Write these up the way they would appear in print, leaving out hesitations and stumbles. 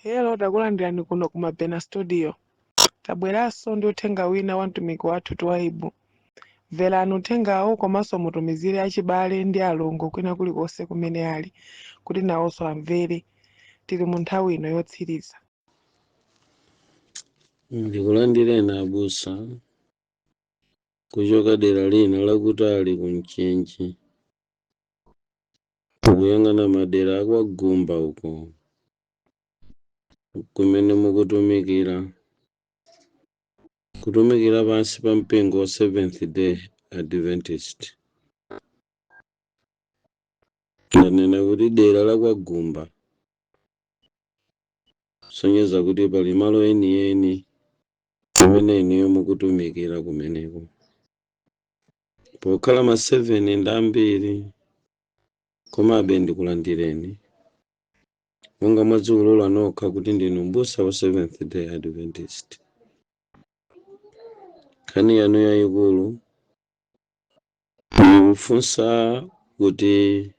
Hello, takulandirani kuno ku Mabena Studio. Tabweranso ndi uthenga wina wa mtumiki wathu Twaibu. Mverani uthengawo komanso mutumizire achibale ndi alongo kwina kulikonse kumene ali kuti nawonso amvere. Tili mu nthawi ino yotsiriza. Ndikulandireni abusa kuchoka dera lina lakutali ku Mchinji, kuyang'ana madera akwa Gumba uko kumene mukutumikira, kutumikira pansi pa mpingo wa Seventh Day Adventist. Ndanena kuti dera la kwa Gumba, kusonyeza kuti pali malo enieni amene inuyo mukutumikira kumeneko. Pokhala ma 7 ndi ambiri, komabe ndikulandireni monga mwadziwulula nokha kuti ndinu m'busa wa Seventh Day Adventist. Nkhani yanu yayikulu mukufunsa kuti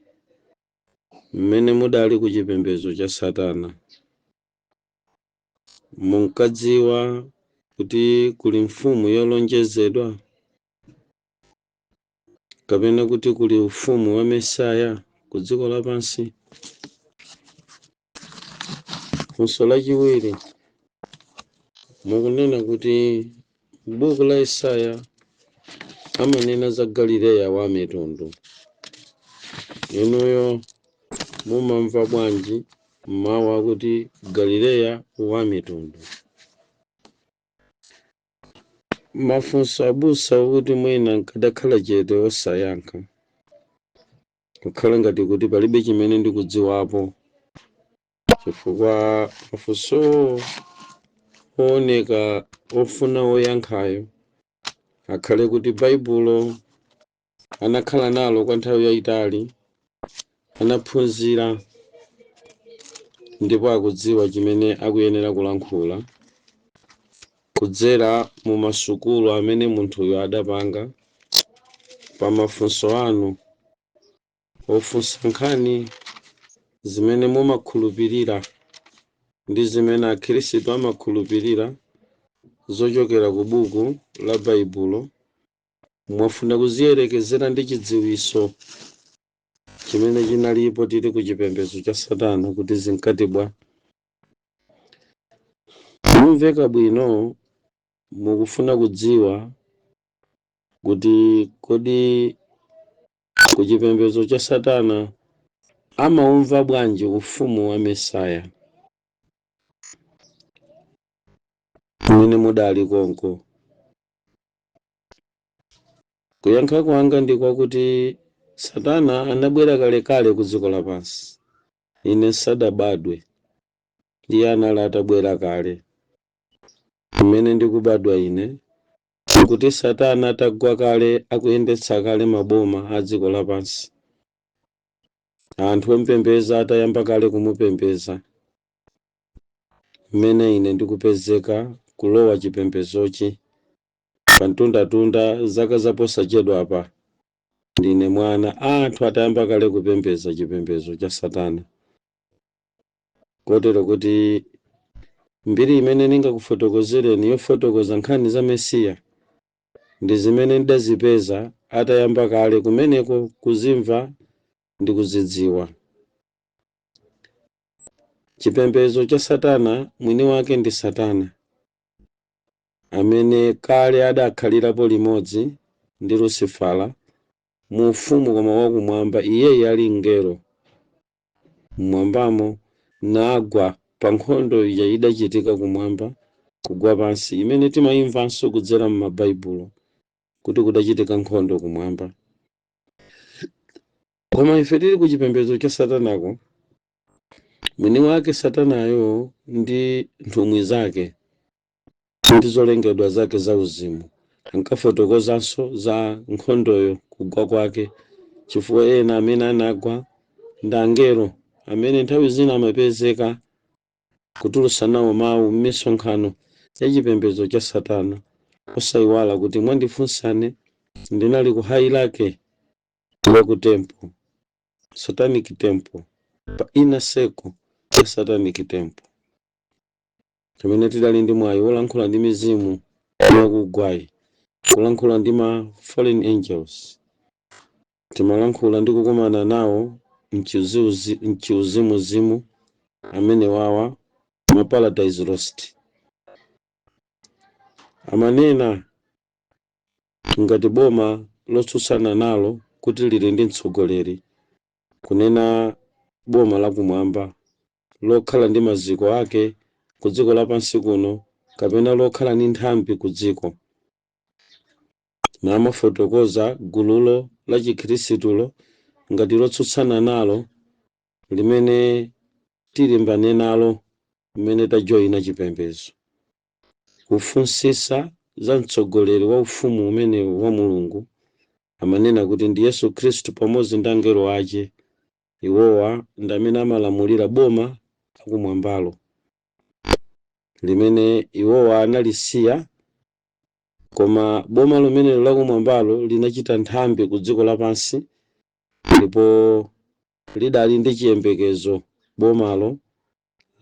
mmene mudali ku chipembedzo cha Satana, munkadziwa kuti kuli mfumu yolonjezedwa kapena kuti kuli ufumu wa Mesaya ku dziko lapansi? Funso lachiwiri, mukunena kuti m'buku la Yesaya amanena za Galileya wa amitundu. Inuyo mumamva bwanji mawu akuti Galileya wa amitundu? Mafunso abusa okuti mwina nkadakhala chete osayankha, kukhala ngati kuti palibe chimene ndikudziwapo, chifukwa mafunsowo ooneka ofuna woyankhayo akhale kuti Baibulo anakhala nalo kwa nthawi yayitali, anaphunzira ndipo akudziwa chimene akuyenera kulankhula kudzera mu masukulu amene munthuyo adapanga pa mafunso anu ofunsa nkhani zimene mumakhulupirira ndi zimene Akhristu amakhulupirira zochokera ku buku la Baibulo, mwafuna kuziyerekezera ndi chidziwitso chimene chinalipo tili ku chipembedzo cha Satana kuti zinkati bwa? Momveka bwino mukufuna kudziwa kuti kodi ku chipembedzo cha Satana amaumva bwanji ufumu wa Mesaya mmene mudali konko? Kuyankha kwanga ndi kwakuti Satana anabwera kalekale ku dziko lapansi. Ine nsadabadwe, iye anali atabwera kale. Mmene ndikubadwa ine, nkuti Satana atagwa kale akuyendetsa kale maboma a dziko lapansi. Anthu omupembeza atayamba kale kumupembeza. Mmene ine ndikupezeka kulowa chipembezochi pamtundatunda zaka zaposachedwapa, ndine mwana, anthu atayamba kale kupembeza chipembezo cha Satana. Kotero kuti mbiri imene ndingakufotokozereni yofotokoza nkhani za Mesiya ndi zimene ndidazipeza atayamba kale kumeneko kuzimva ndi kuzidziwa. Chipembedzo cha Satana mwini wake ndi Satana, amene kale adakhalirapo limodzi ndi Lusifala mu ufumu koma wa kumwamba iyeyi ali mngelo m'mwambamo nagwa pa nkhondo ija idachitika kumwamba kugwa pansi imene timaimvanso kudzera m'mabaibulo kuti kudachitika nkhondo kumwamba. Koma ife tili ku chipembedzo cha Satanako, mwini wake Satanayo ndi nthumwi zake ndi zolengedwa zake zauzimu ankafotokozanso za nkhondoyo kugwa kwake, chifukwa ena amene anagwa ndi angelo amene nthawi zina amapezeka kutulutsa nawo mawu m'misonkhano ya chipembedzo cha Satana. Osaiwala kuti mwandifunsane ndinali ku hierarchy ya ku temple, satanic temple, pa inner circle ya satanic temple. Pamene tidali ndi mwayi wolankhula ndi mizimu yakugwayi, kulankhula ndi ma fallen angels, timalankhula ndi kukumana nawo mchiuzimuzimu amene wawa ma Paradise Lost amanena ngati boma lotsutsana nalo kuti lili ndi mtsogoleri, kunena boma lakumwamba lokhala ndi maziko ake ku dziko lapansi kuno kapena lokhala ndi nthambi ku dziko, namafotokoza gululo la Chikhristulo ngati lotsutsana nalo limene tilimbane nalo mmene tajoyina chipembedzo. Kufunsisa za mtsogoleri wa ufumu umenewu wa Mulungu, amanena kuti ndi Yesu Khristu pamodzi ndi angelo ake. Iwowa ndi amene amalamulira boma akumwambalo limene iwowa analisiya, koma boma limenelo lakumwambalo linachita nthambi ku dziko lapansi, ndipo lidali ndi chiyembekezo bomalo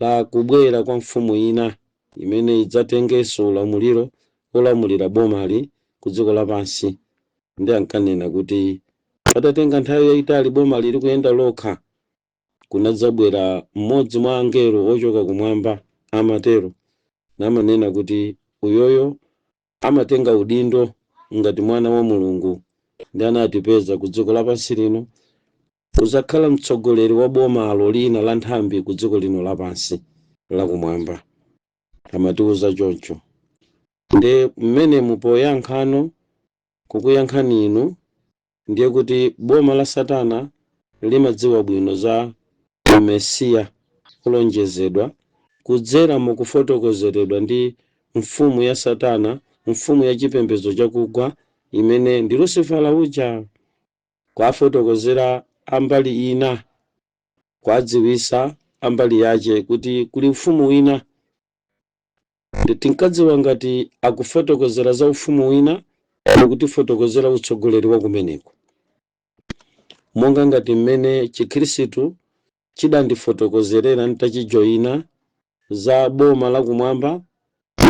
la kubwera kwa mfumu ina imene idzatengenso ulamuliro olamulira bomali ku dziko lapansi. Ndi ankanena kuti patatenga nthawi yayitali boma lili kuyenda lokha, kunadzabwera mmodzi mwa angelo ochoka kumwamba, amatero, namanena kuti uyoyo amatenga udindo ngati mwana wa Mulungu ndi anatipeza ku dziko lapansi lino kuzakhala mtsogoleri wa bomalo lina la nthambi ku dziko lino lapansi lakumwamba. Amatiuza choncho. Ndi mmenemu poyankhano kukuyankhani inu, ndiye kuti boma la Satana limadziwa bwino za Mesiya olonjezedwa kudzera mukufotokozeredwa ndi mfumu ya Satana, mfumu ya chipembedzo chakugwa imene ndi Lucifera uja, kwafotokozera ambali ina, kwadziwisa ambali yace kuti kuli ufumu wina. Ndi tinkadziwa ngati akufotokozera za ufumu wina ndikutifotokozera utsogoleri wa kumeneko, monga ngati mmene Chikhristu chidandifotokozerera ntachijoyina za boma lakumwamba,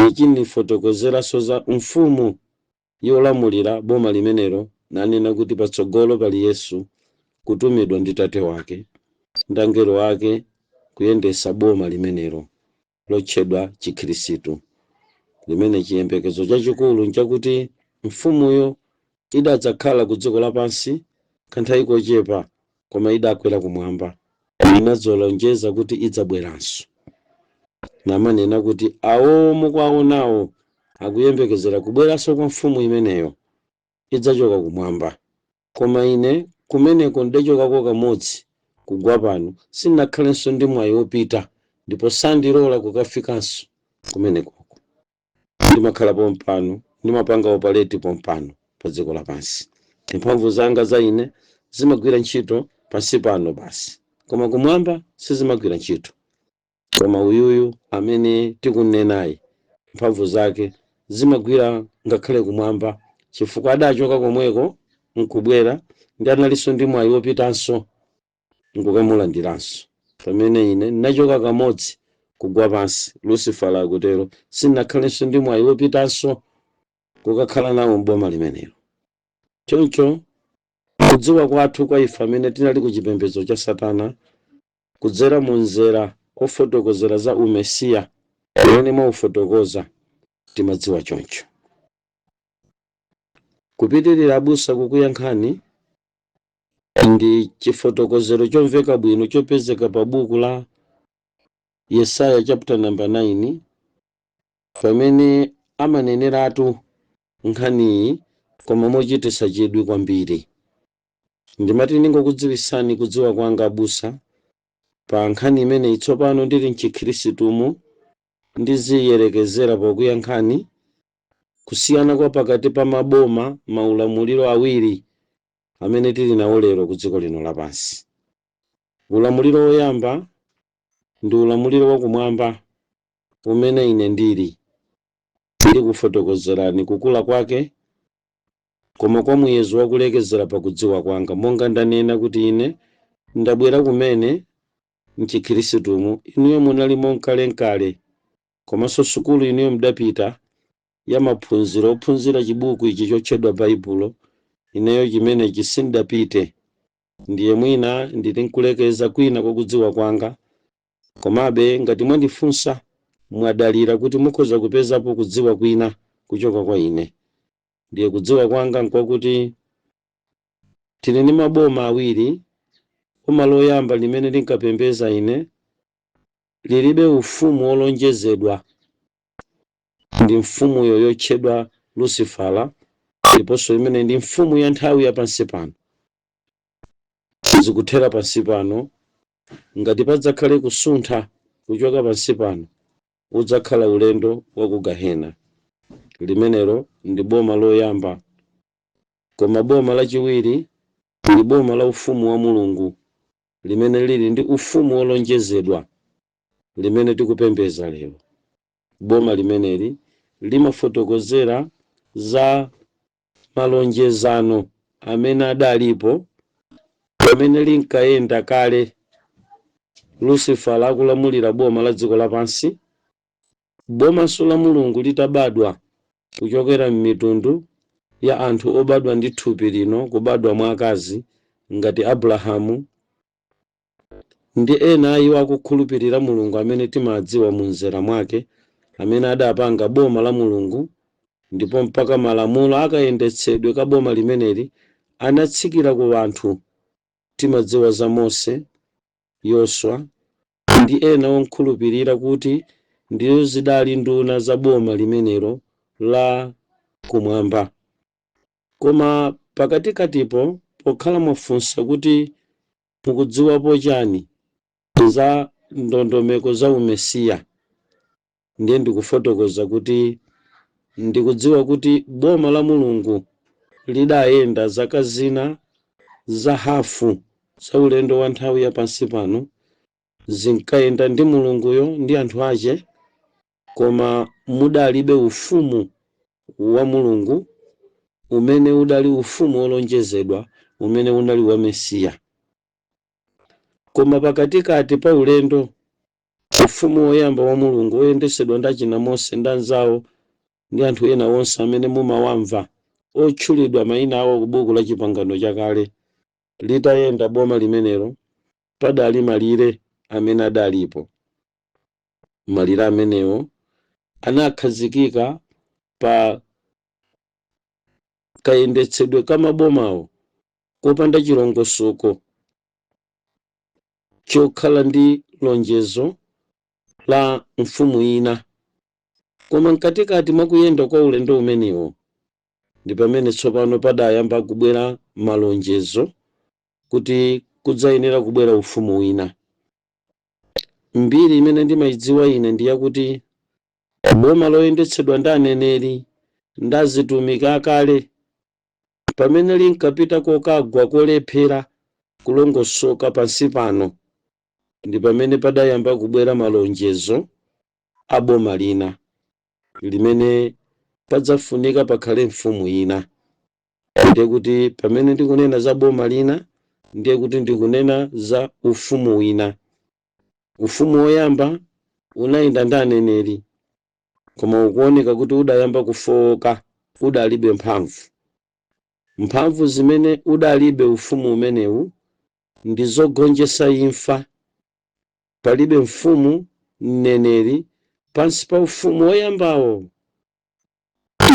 nichindifotokozeranso za mfumu yolamulira boma limenelo, nanena kuti patsogolo pali Yesu kutumidwa ndi Tate wake ndi angelo ake kuyendesa boma limenelo lotchedwa Chikhristu, limene chiyembekezo chachikulu nchakuti mfumuyo idadzakhala ku dziko lapansi kanthawi kochepa, koma idakwera kumwamba, inadzalonjeza kuti idzabweranso. Namanena kuti awo mukwaonawo akuyembekezera kubweranso kwa mfumu imeneyo idzachoka kumwamba, koma ine kumeneko ndidachokako kamodzi kugwa pano, sindinakhalenso ndi mwayi wopita ndipo sandilola kukafikanso kumenekoko. Ndimakhala pompano, ndimapanga operate pompano pa dziko lapansi. Mphamvu zanga za ine zimagwira ntchito pansi pano basi, koma kumwamba sizimagwira ntchito. Koma uyuyu amene tikunenayi, mphamvu zake zimagwira ngakhale kumwamba, chifukwa adachoka komweko nkubwera, ndi analinso ndi mwayi wopitanso nkukamulandiranso, pamene ine ndinachoka kamodzi kugwa pansi, Lucifera akutero, sindinakhalenso ndi mwayi wopitanso kukakhala nawo mboma limenelo. Choncho kudziwa kwathu kwa ife amene tinali ku chipembedzo cha Satana kudzera mu mzera ofotokozera za umesiya umene mwaufotokoza, timadziwa choncho. Kupitirira, abusa, kukuyankhani ndi chifotokozero chomveka bwino chopezeka pa buku la Yesaya chapter number 9, pamene amaneneratu nkhaniyi koma mochititsa chidwi kwambiri. Ndimati ndingokudziwisani kudziwa kwanga, abusa, pa nkhani imeneyi. Tsopano ndili mchikhristumu, ndiziyerekezera pokuyankhani kusiyana kwa pakati pa maboma, maulamuliro awiri amene tili nawo lero ku dziko lino lapansi. Ulamuliro woyamba ndi ulamuliro wakumwamba umene ine ndili ndikufotokozerani kukula kwake, koma kwa muyezo wakulekezera pakudziwa kwanga. Monga ndanena kuti ine ndabwera kumene mchikhristumu, inuyo munalimo mkalenkale. Komanso sukulu inuyo mudapita ya maphunziro ophunzira chibuku ichi chotchedwa Baibulo, ineyo chimenechi sindidapite. Ndiye mwina ndili nkulekeza kwina kwakudziwa kwanga. Komabe ngati mwandifunsa, mwadalira kuti mukhoza kupezapo kudziwa kwina kuchoka kwa ine. Ndiye kudziwa kwanga nkwakuti tili ndi maboma awiri. Boma loyamba limene linkapembeza ine lilibe ufumu wolonjezedwa ndi mfumuyo yotchedwa Lucifera, ndiponso imene ndi mfumu ya nthawi ya pansi pano. Zikuthera pansi pano. Ngati padzakhale kusuntha kuchoka pansi pano, udzakhala ulendo wa ku gahena. Limenelo ndi boma loyamba. Koma boma lachiwiri ndi boma la ufumu wa Mulungu, limene lili ndi ufumu wolonjezedwa, limene tikupembeza lero. Boma limeneli limafotokozera za malonjezano amene adalipo pamene linkayenda kale Lucifer akulamulira boma la dziko lapansi, bomanso la Mulungu litabadwa kuchokera m'mitundu ya anthu obadwa ndi thupi lino, kubadwa mwa akazi ngati Abrahamu ndi ena iwo akukhulupirira Mulungu amene timadziwa mu mzera mwake, amene adapanga boma la Mulungu. Ndipo mpaka malamulo akayendetsedwe ka boma limeneli anatsikira ku anthu. Timadziwa za Mose, Yoswa ndi ena okhulupirira kuti ndizo zidali nduna za boma limenelo la kumwamba. Koma pakatikatipo, pokhala mwafunsa kuti mukudziwapo chani za ndondomeko za umesiya, ndiye ndikufotokoza kuti ndikudziwa kuti boma la Mulungu lidayenda zaka zina za hafu za ulendo wa nthawi ya pansi pano, zinkayenda ndi Mulunguyo ndi anthu ache, koma mudalibe ufumu wa Mulungu umene udali ufumu wolonjezedwa, umene unali wa Mesiya. Koma pakatikati pa ulendo, ufumu woyamba wa Mulungu woyendesedwa ndi achina Mose ndi anzawo ndi anthu ena onse amene mumawamva otchulidwa mayina awo ku buku la Chipangano Chakale, litayenda boma limenelo, padali malire amene adalipo. Malire amenewo anakhazikika pa kayendetsedwe ka mabomawo kopanda chilongosoko chokhala ndi lonjezo la mfumu ina. Koma mkatikati mwa kuyenda kwa ulendo umenewo ndi pamene tsopano padayamba kubwera malonjezo kuti kudzayenera kubwera ufumu wina. Mbiri imene ndimayidziwa ine ndi yakuti boma loyendetsedwa ndi aneneri ndi azitumiki akale, pamene linkapita kokagwa kolephera kulongosoka pansi pano, ndi pamene padayamba kubwera malonjezo a boma lina limene padzafunika pakhale mfumu ina. Ndiye kuti pamene ndikunena za boma lina, ndiye kuti ndikunena za ufumu wina. Ufumu woyamba unayenda ndi aneneri, koma ukuoneka kuti udayamba kufowoka, udalibe mphamvu. Mphamvu zimene udalibe ufumu umenewu ndi zogonjetsa imfa. Palibe mfumu, mneneri pansi pa ufumu woyambawo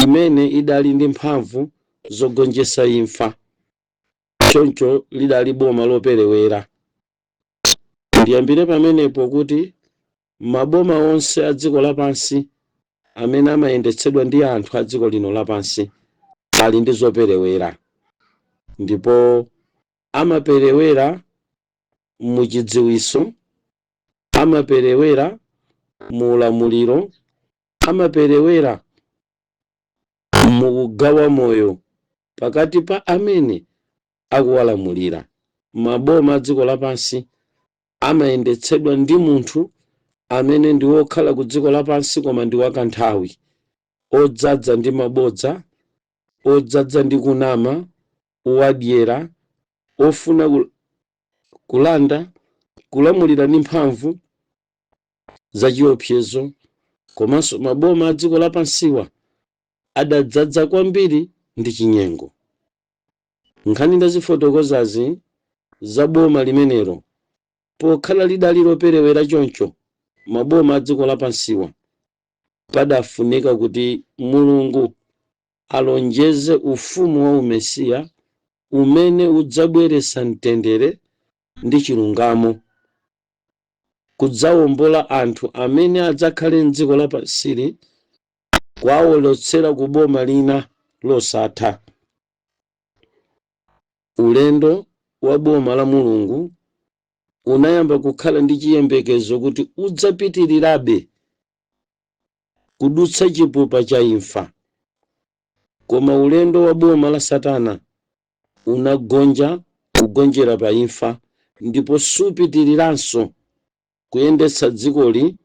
imene idali ndi mphamvu zogonjetsa imfa. Choncho lidali boma loperewera. Ndiyambire pamenepo kuti maboma onse a dziko lapansi amene amayendetsedwa ndi anthu a dziko lino lapansi ali ndi zoperewera, ndipo amaperewera muchidziwiso, amaperewera mu ulamuliro, amaperewera mukugawa moyo pakati pa amene akuwalamulira. Maboma a dziko lapansi amayendetsedwa ndi munthu amene ndi wokhala ku dziko lapansi koma ndi wakanthawi, odzadza ndi mabodza, odzadza ndi kunama, wadyera, ofuna kulanda, kulamulira ndi mphamvu zachiopsezo. Komanso maboma a dziko lapansiwa adadzadza kwambiri ndi chinyengo. Nkhani ndazifotokozazi za boma limenelo pokhala lidali loperewera choncho, maboma a dziko lapansiwa, padafunika kuti Mulungu alonjeze ufumu wa Umesiya umene udzabweretsa mtendere ndi chilungamo, kudzawombola anthu amene adzakhale mdziko lapansili, kuwawolotsera ku boma lina losatha. Ulendo wa boma la Mulungu unayamba kukhala ndi chiyembekezo kuti udzapitirirabe kudutsa chipupa cha imfa, koma ulendo wa boma la Satana unagonja kugonjera pa imfa ndipo supitiriranso kuyendetsa dzikoli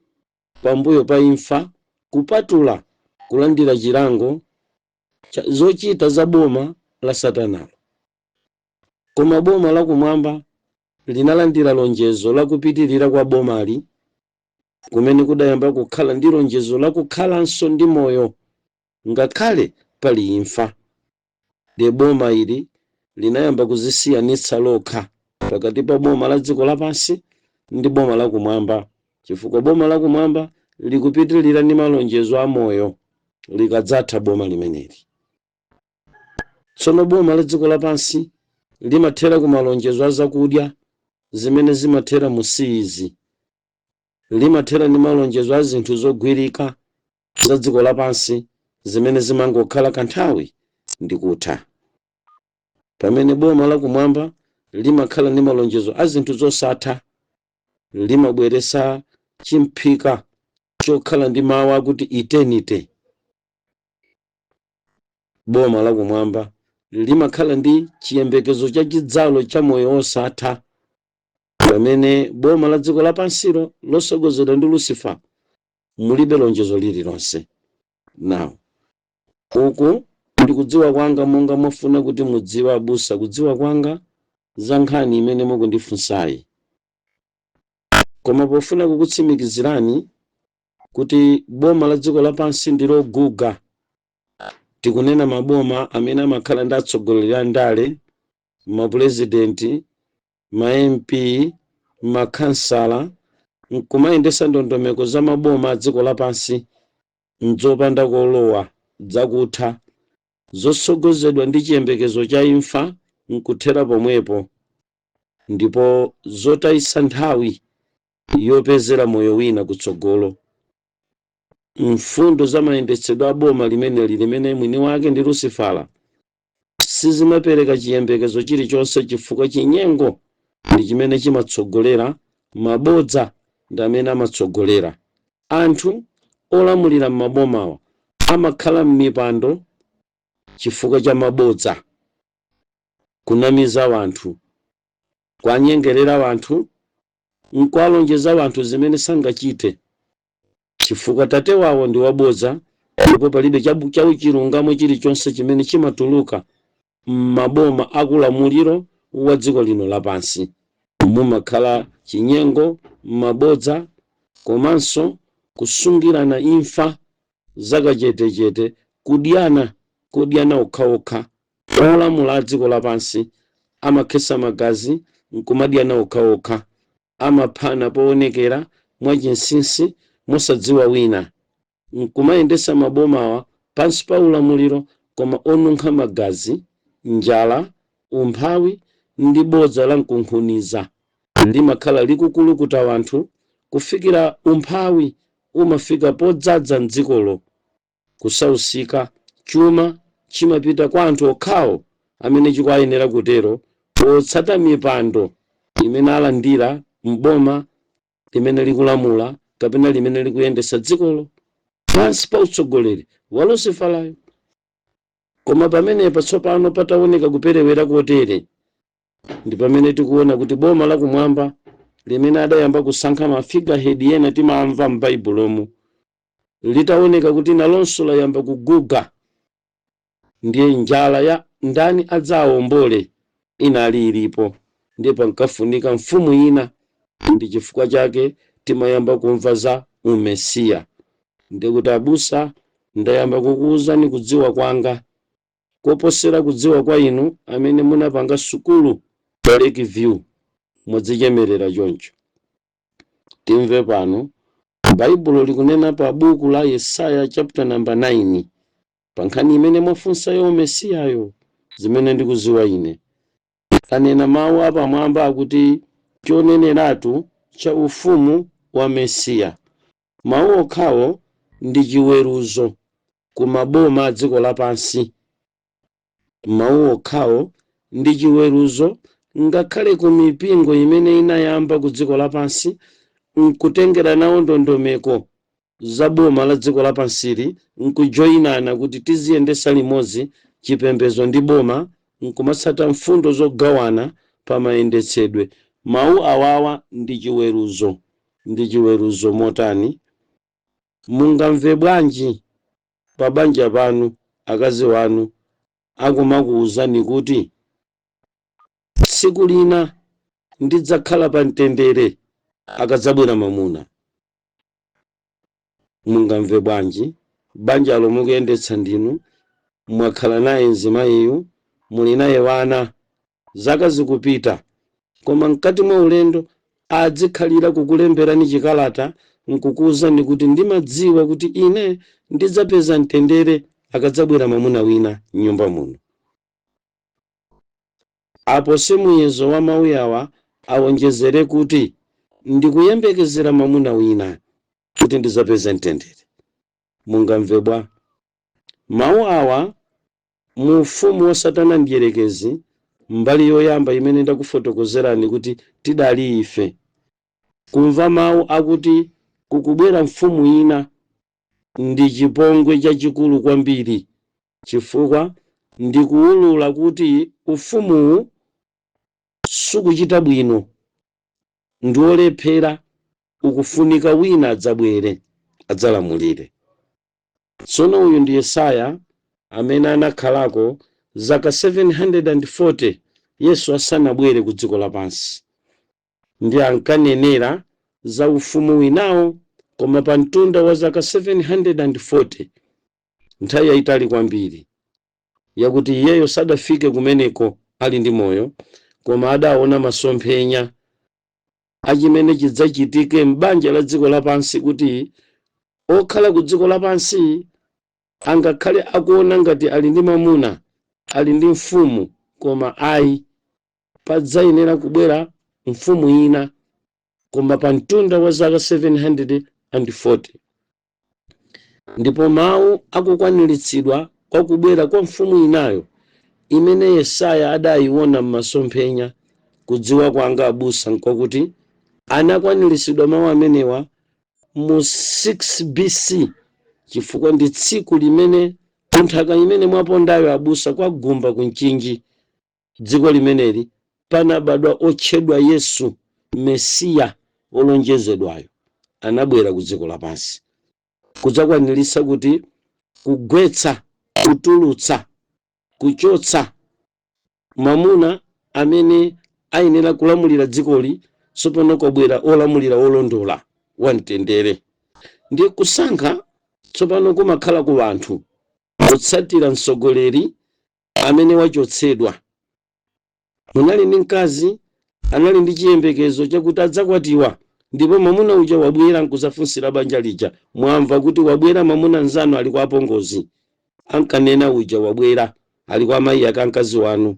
pambuyo pa imfa, kupatula kulandira chilango cha zochita za boma la Satanalo. Koma boma lakumwamba linalandira lonjezo lakupitirira kwa bomali, kumene kudayamba kukhala ndi lonjezo lakukhalanso ndi moyo ngakhale pali imfa. De boma ili linayamba kuzisiyanitsa lokha pakati pa boma la dziko lapansi ndi boma lakumwamba, chifukwa boma lakumwamba likupitirira ndi malonjezo a moyo likadzatha boma limeneli. Tsono boma la dziko lapansi limathera ku malonjezo a zakudya zimene zimathera mu siyizi, limathera ndi malonjezo a zinthu zogwirika za dziko lapansi zimene zimangokhala kanthawi ndi kutha, pamene boma lakumwamba limakhala ndi malonjezo a zinthu zosatha. Limabweretsa chimphika chokhala ndi mawu akuti eternity. Boma lakumwamba limakhala ndi chiyembekezo cha chidzalo cha moyo wosatha, pamene boma la dziko lapansilo losogozedwa ndi Lucifer mulibe lonjezo lililonse. Now, uku ndikudziwa kwanga, monga mwafuna kuti mudziwe abusa, kudziwa kwanga za nkhani imene mukundifunsayi. Koma pofuna kukutsimikizirani kuti boma la dziko lapansi ndi loguga, tikunena maboma amene amakhala ndi atsogoleri a ndale, mapurezidenti, ma MP, makhansala, nkumayendesa ndondomeko za maboma a dziko lapansi nzopanda kolowa, zakutha, zosogozedwa ndi chiyembekezo cha imfa nkuthera pomwepo, ndipo zotayitsa nthawi yopezera moyo wina kutsogolo. Mfundo za mayendetsedwe a boma limeneli, limene mwini wake ndi Lucifera, sizimapereka chiyembekezo chilichonse, chifukwa chinyengo ndi chimene chimatsogolera, mabodza ndi amene amatsogolera. Anthu olamulira m'mabomawa amakhala m'mipando chifukwa cha mabodza, kunamiza wanthu, kwanyengerera wanthu, nkuwalonjeza wanthu zimene sangachite, chifukwa tate wawo ndi wabodza. Ndipo palibe chauchilungamo chilichonse chimene chimatuluka m'maboma akulamuliro wa dziko lino lapansi. Mumakhala chinyengo, mabodza, komanso kusungirana imfa zakachetechete, kudyana, kudyana okhaokha. Olamula a dziko lapansi amakhetsa magazi nkumadyana okhaokha, amaphana poonekera, mwachinsinsi, mosadziwa wina, nkumayendesa mabomawa pansi pa ulamuliro koma onunkha magazi, njala, umphawi ndi bodza la mkunkhuniza limakhala likukulukuta wanthu kufikira umphawi umafika podzaza mdzikolo, kusausika. Chuma chimapita kwa anthu okhawo amene chikuayenera kutero, potsata mipando imene alandira mboma limene likulamula kapena limene likuyendesa dzikolo pansi pa utsogoleri wa Luciferayo. Koma pamenepa tsopano pataoneka kuperewera kotere, ndi pamene tikuona kuti boma lakumwamba limene adayamba kusankha ma figurehead ena timamva m'Baibulomu, litaoneka kuti nalonso layamba kuguga, ndiye njala ya ndani adzawombole inali ilipo, ndiye pankafunika mfumu ina. Ndi chifukwa chake timayamba kumva za Umesiya. Ndikuti abusa, ndayamba kukuwuzani kudziwa kwanga koposera kudziwa kwa inu amene munapanga sukulu pa Lake View, mudzichemerera choncho. Timve pano, Baibulo likunena pa buku la Yesaya chapter number 9, pa nkhani imene mwafunsayo, Mesiyayo, zimene ndikuziwa ine. Kanena mawu apamwamba akuti choneneratu cha ufumu wa Mesiya. Mawu okhawo ndi chiweruzo ku maboma a dziko lapansi. Mawu okhawo ndi chiweruzo ngakhale ku mipingo imene inayamba ku dziko lapansi nkutengera nawo ndondomeko za boma la dziko lapansili, nkujoyinana kuti tiziyendesa limodzi chipembedzo ndi boma, nkumatsata mfundo zogawana pa mayendetsedwe. Mawu awawa ndi chiweruzo. Ndi chiweruzo motani? Mungamve bwanji pa banja panu akazi wanu akumakuwuzani kuti tsiku lina ndidzakhala pa mtendere akadzabwera mamuna? Mungamve bwanji? Banjalo mukuyendetsa ndinu, mwakhala naye mzimayiyu, muli naye wana, zaka zikupita, koma mkati mwa ulendo adzikhalira kukulemberani chikalata nkukuwuzani kuti ndimadziwa kuti ine ndidzapeza mtendere akadzabwera mwamuna wina m'nyumba muno. Apo simuyezo wa mawu awa, awonjezere kuti ndikuyembekezera mwamuna wina kuti ndidzapeze mtendere. Mungamve bwa mawu awa mu ufumu wa Satana Mdierekezi, mbali yoyamba imene ndakufotokozerani kuti tidali ife, kumva mawu akuti kukubwera mfumu ina ndi chipongwe chachikulu kwambiri, chifukwa ndikuwulula kuti ufumuwu sukuchita bwino, ndi wolephera, ukufunika wina adzabwere adzalamulire. Tsono uyu ndi Yesaya amene anakhalako zaka 740 Yesu asanabwere ku dziko lapansi, ndi ankanenera za ufumu winawo, koma pa mtunda wa zaka 740, nthawi yayitali kwambiri yakuti iyeyo sadafike kumeneko ali ndi moyo, koma adaona masomphenya achimene chidzachitike m'banja la dziko lapansi, kuti okhala ku dziko lapansi angakhale akuona ngati ali ndi mamuna, ali ndi mfumu, koma ayi, padzayenera kubwera mfumu ina, koma pa mtunda wa zaka 740. Ndipo mawu akukwaniritsidwa kwa kubwera kwa mfumu inayo imene Yesaya adayiona m'masomphenya, kudziwa kwanga abusa nkwakuti anakwaniritsidwa mawu amenewa mu 6 BC, chifukwa ndi tsiku limene kunthaka imene mwapondayo abusa, kwagumba ku Mchinji, dziko limeneli, panabadwa otchedwa Yesu, Mesiya wolonjezedwayo. Anabwera ku dziko lapansi kudzakwaniritsa kuti kugwetsa, kutulutsa, kuchotsa mwamuna amene ayenera kulamulira dzikoli. Tsopano kwabwera olamulira wolondola wamtendere. Ndiye kusankha tsopano kumakhala ku anthu kutsatira mtsogoleri amene wachotsedwa. Munali ndi mkazi anali ndi chiyembekezo chakuti adzakwatiwa, ndipo mwamuna uja wabwera nkuzafunsira banja lija. Mwamva kuti wabwera mwamuna nzanu, ali kwa apongozi, ankanena uja wabwera, ali kwa amayi ake amkazi wanu.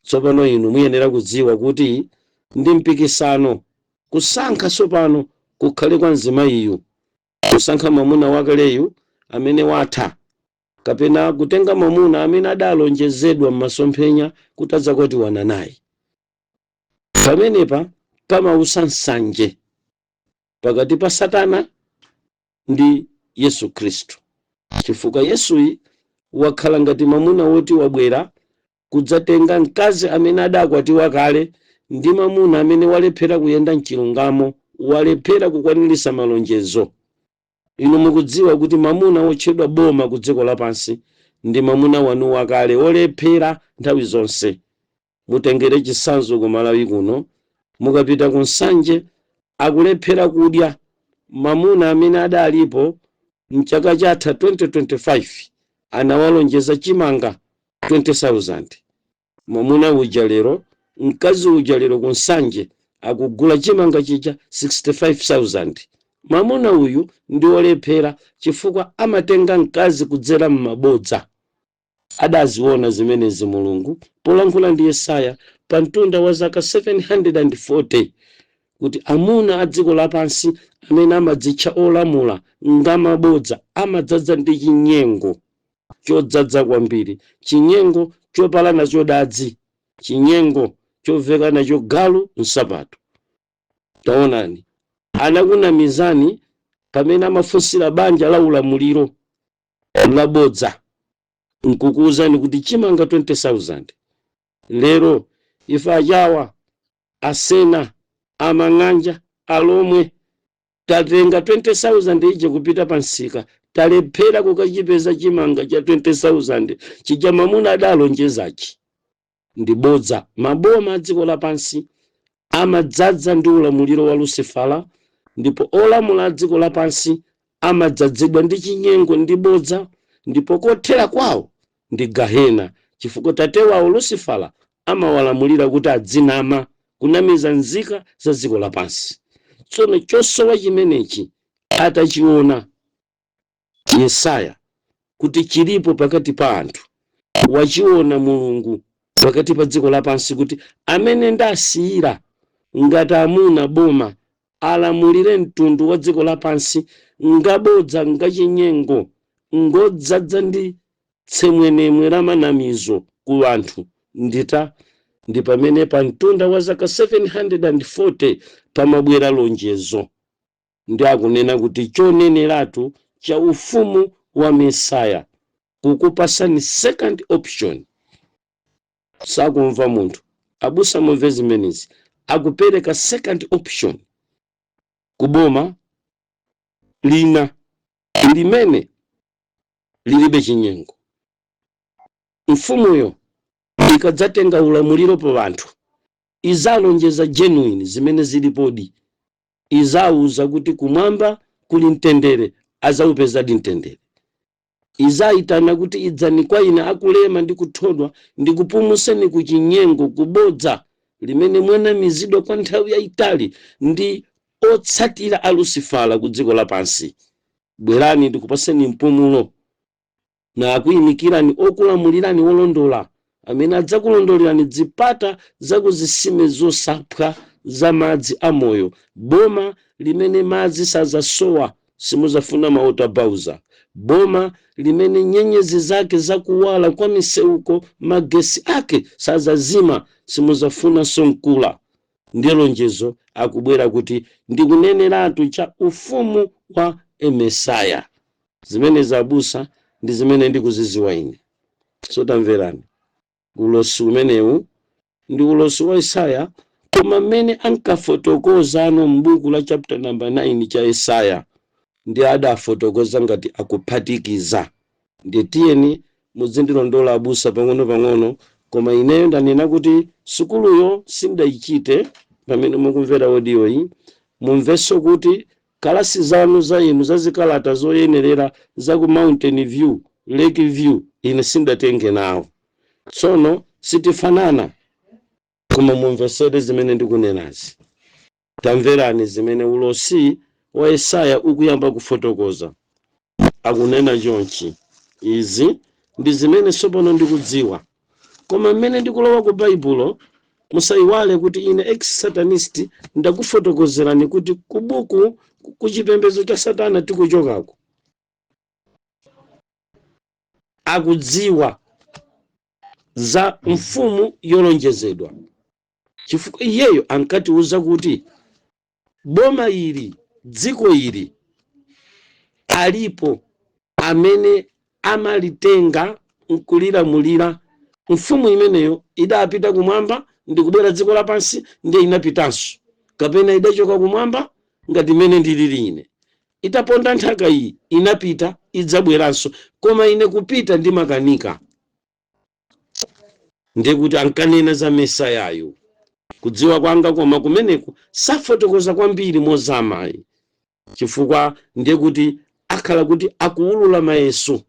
Tsopano inu muyenera kudziwa kuti ndi mpikisano. Kusankha tsopano kukhale kwa mzimayiyu, kusankha mwamuna wakaleyu amene watha, kapena kutenga mwamuna amene adalonjezedwa m'masomphenya kuti adzakwatiwana naye. Pamenepa pamausa nsanje pakati pa Satana ndi Yesu Khristu, chifukwa Yesuyi wakhala ngati mwamuna woti wabwera kudzatenga mkazi amene adakwatiwa kale ndi mwamuna amene walephera kuyenda mchilungamo, walephera kukwaniritsa malonjezo. Inu mukudziwa kuti mwamuna wotchedwa boma ku dziko lapansi ndi mwamuna wanu wakale wolephera nthawi zonse. Mutengere chitsanzo ku Malawi kuno, mukapita ku Nsanje, akulephera kudya mwamuna amene adalipo. Mchaka chatha 2025 anawalonjeza chimanga 20,000. Mwamuna uja lero, mkazi uja lero kunsanje akugula chimanga chija 65,000. Mwamuna uyu ndi olephera chifukwa amatenga mkazi kudzera m'mabodza. Adaziona zimenezi Mulungu polankhula ndi Yesaya pa mtunda wa zaka 740 kuti amuna a dziko lapansi amene amadzitcha olamula ngamabodza, amadzadza ndi chinyengo chodzadza kwambiri, chinyengo chopala nacho dadzi, chinyengo choveka nacho galu nsapato. Taonani, anakunamizani pamene amafunsira banja la ulamuliro labodza nkukuwuzani kuti chimanga 20,000. Lero ife Achawa, Asena, Amang'anja, Alomwe tatenga 20,000 ije kupita pa msika, talephera kukachipeza chimanga cha 20,000 chija mamuna adalonjezachi. Ndi bodza. Maboma a dziko lapansi amadzadza ndi ulamuliro wa Lucifera, ndipo olamula a dziko lapansi amadzadzidwa ndi chinyengo ndi bodza, ndipo kothera kwawo ndi gahena, chifukwa tate wawo Lucifera amawalamulira kuti adzinama, kunamiza nzika za dziko lapansi. Tsono chosowa chimenechi atachiona Yesaya kuti chilipo pakati pa anthu, wachiona Mulungu pakati pa dziko lapansi kuti amene ndasiyira ngati amuna boma alamulire mtundu wa dziko lapansi ngabodza, ngachinyengo, ngodzadza ndi tsemwenemwe la manamizo ku anthu ndita. Ndi pamene pa mtunda wa zaka 740 pamabwera lonjezo, ndi akunena kuti choneneratu cha ufumu wa Mesaya, kukupasani second option. Sakumva munthu. Abusa, mumve zimenezi. Akupereka second option kuboma lina limene lilibe chinyengo. Mfumuyo ikadzatenga ulamuliro pa anthu, izalonjeza genuine zimene zilipodi. Izawuza kuti kumwamba kuli mtendere, azawupezadi mtendere. Izayitana kuti idzani kwa ine akulema ndi kuthodwa, ndikupumuseni ku chinyengo, kubodza limene mwanamizidwa kwa nthawi yayitali ndi otsatira a Lucifera ku dziko lapansi. Bwerani, ndikupaseni mpumulo, na akuyimikirani okulamulirani wolondola amene adzakulondolerani zipata zakuzisime zosaphwa za madzi amoyo, boma limene madzi sazasowa, simuzafuna ma water bowser, boma limene nyenyezi zake zakuwala kwa miseuko, magesi ake sazazima, simuzafunanso mkula. Ndiye lonjezo akubwera kuti ndikuneneratu cha ufumu wa Emesaya. Zimene zabusa ndi zimene ndikuziziwa ine. So tamverani, ulosi umenewu ndi ulosi wa Yesaya, koma mmene ankafotokoza ano m'buku la chapter number 9 cha Yesaya, ndi adafotokoza ngati akuphatikiza. Ndiye tiyeni muzindilondola abusa pang'ono-pang'ono. Koma ineyo ndanena kuti sukuluyo sindayichite. Pamene mukumvera audio iyi, mumvenso kuti kalasi zanu za inu za zikalata zoyenerera za ku Mountain View, Lake View, ine sindatenge nawo. Tsono sitifanana, koma mumvesere zimene ndikunenazi. Tamverani zimene ulosi wa Yesaya ukuyamba kufotokoza. Akunena chonchi: izi ndi zimene tsopano ndikudziwa, koma mmene ndikulowa ku Baibulo, musayiwale kuti ine ex-satanist ndakufotokozerani kuti kubuku kuchipembedzo cha satana tikuchokako akudziwa za mfumu yolonjezedwa, chifukwa iyeyo ankatiuza kuti boma ili, dziko ili, alipo amene amalitenga nkulilamulira. Mfumu imeneyo idapita kumwamba ndikubwera dziko lapansi, ndiye inapitanso, kapena idachoka kumwamba ngati imene ndilili ine, itaponda nthaka iyi inapita, idzabweranso, koma ine kupita ndimakanika. Ndiye kuti ankanena za Mesayayo, kudziwa kwanga. Koma kumeneku safotokoza kwambiri mozamayi, chifukwa ndiye kuti akhala Akhala kuti akuwulula mayeso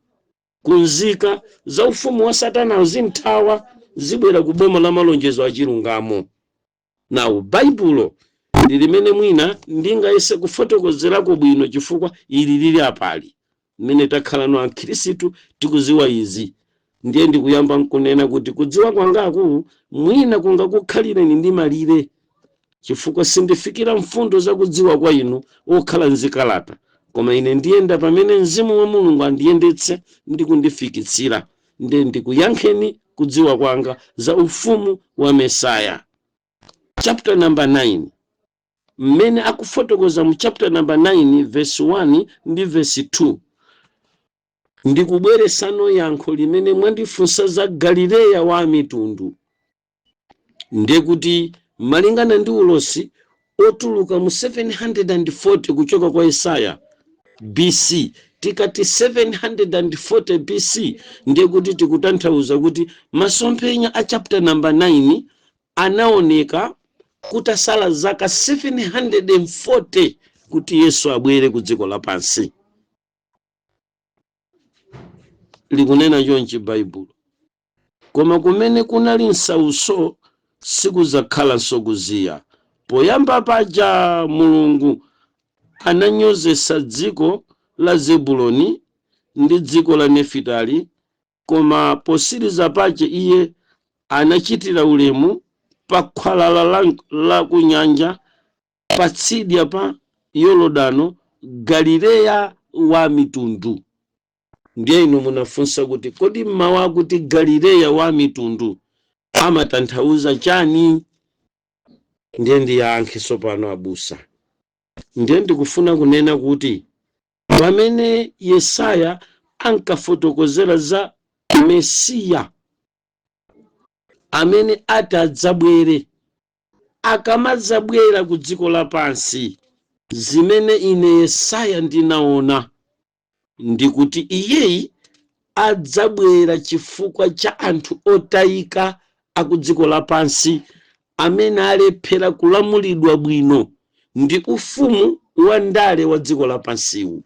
kunzika za ufumu wa Satana, zinthawa zibwera ku boma la malonjezo achilungamo. Nawo Baibulo ndi limene mwina ndingayese kufotokozerako bwino, chifukwa ili lili apali mmene takhala no akhristu tikuziwa izi. Ndiye ndikuyamba nkunena kuti kudziwa kwangaku mwina kungakukhalireni ndi malire, chifukwa sindifikira mfundo zakudziwa kwa inu okhala mzikalata, koma ine ndiyenda pamene Mzimu wa Mulungu andiyendetse ndi kundifikitsira. Ndiye ndikuyankheni kudziwa kwanga za ufumu wa Mesaya. Chapter number 9, mmene akufotokoza mu chapter number 9 verse 1 ndi verse 2, ndikubweresano yankho limene mwandifunsa za Galileya wa mitundu. Ndiye kuti malingana ndi ulosi otuluka mu 740 kuchoka kwa Yesaya BC, tikati 740 BC, ndiye kuti tikutanthauza kuti masomphenya a chapter number 9 anaoneka kutasala zaka 740 kuti Yesu abwere ku dziko lapansi. Likunena chonchi Baibulo: "Koma kumene kunali msauso sikudzakhalanso kuziya. Poyamba paja Mulungu ananyozesa dziko la Zebuloni ndi dziko la Nefitali, koma posiriza pache iye anachitira ulemu pa khwalala la kunyanja, patsidya pa Yorodano, Galileya wa mitundu." Ndiye inu munafunsa kuti kodi mmawu akuti Galileya wa mitundu amatanthauza chani? Ndiye ndiyankhe tsopano, abusa. Ndiye ndikufuna kunena kuti pamene Yesaya ankafotokozera za Mesiya amene ati adzabwere, akamadzabwera ku dziko lapansi, zimene ine Yesaya ndinaona ndikuti iyeyi adzabwera chifukwa cha anthu otayika aku dziko lapansi amene alephera kulamulidwa bwino ndi ufumu wa ndale wa dziko lapansiwu.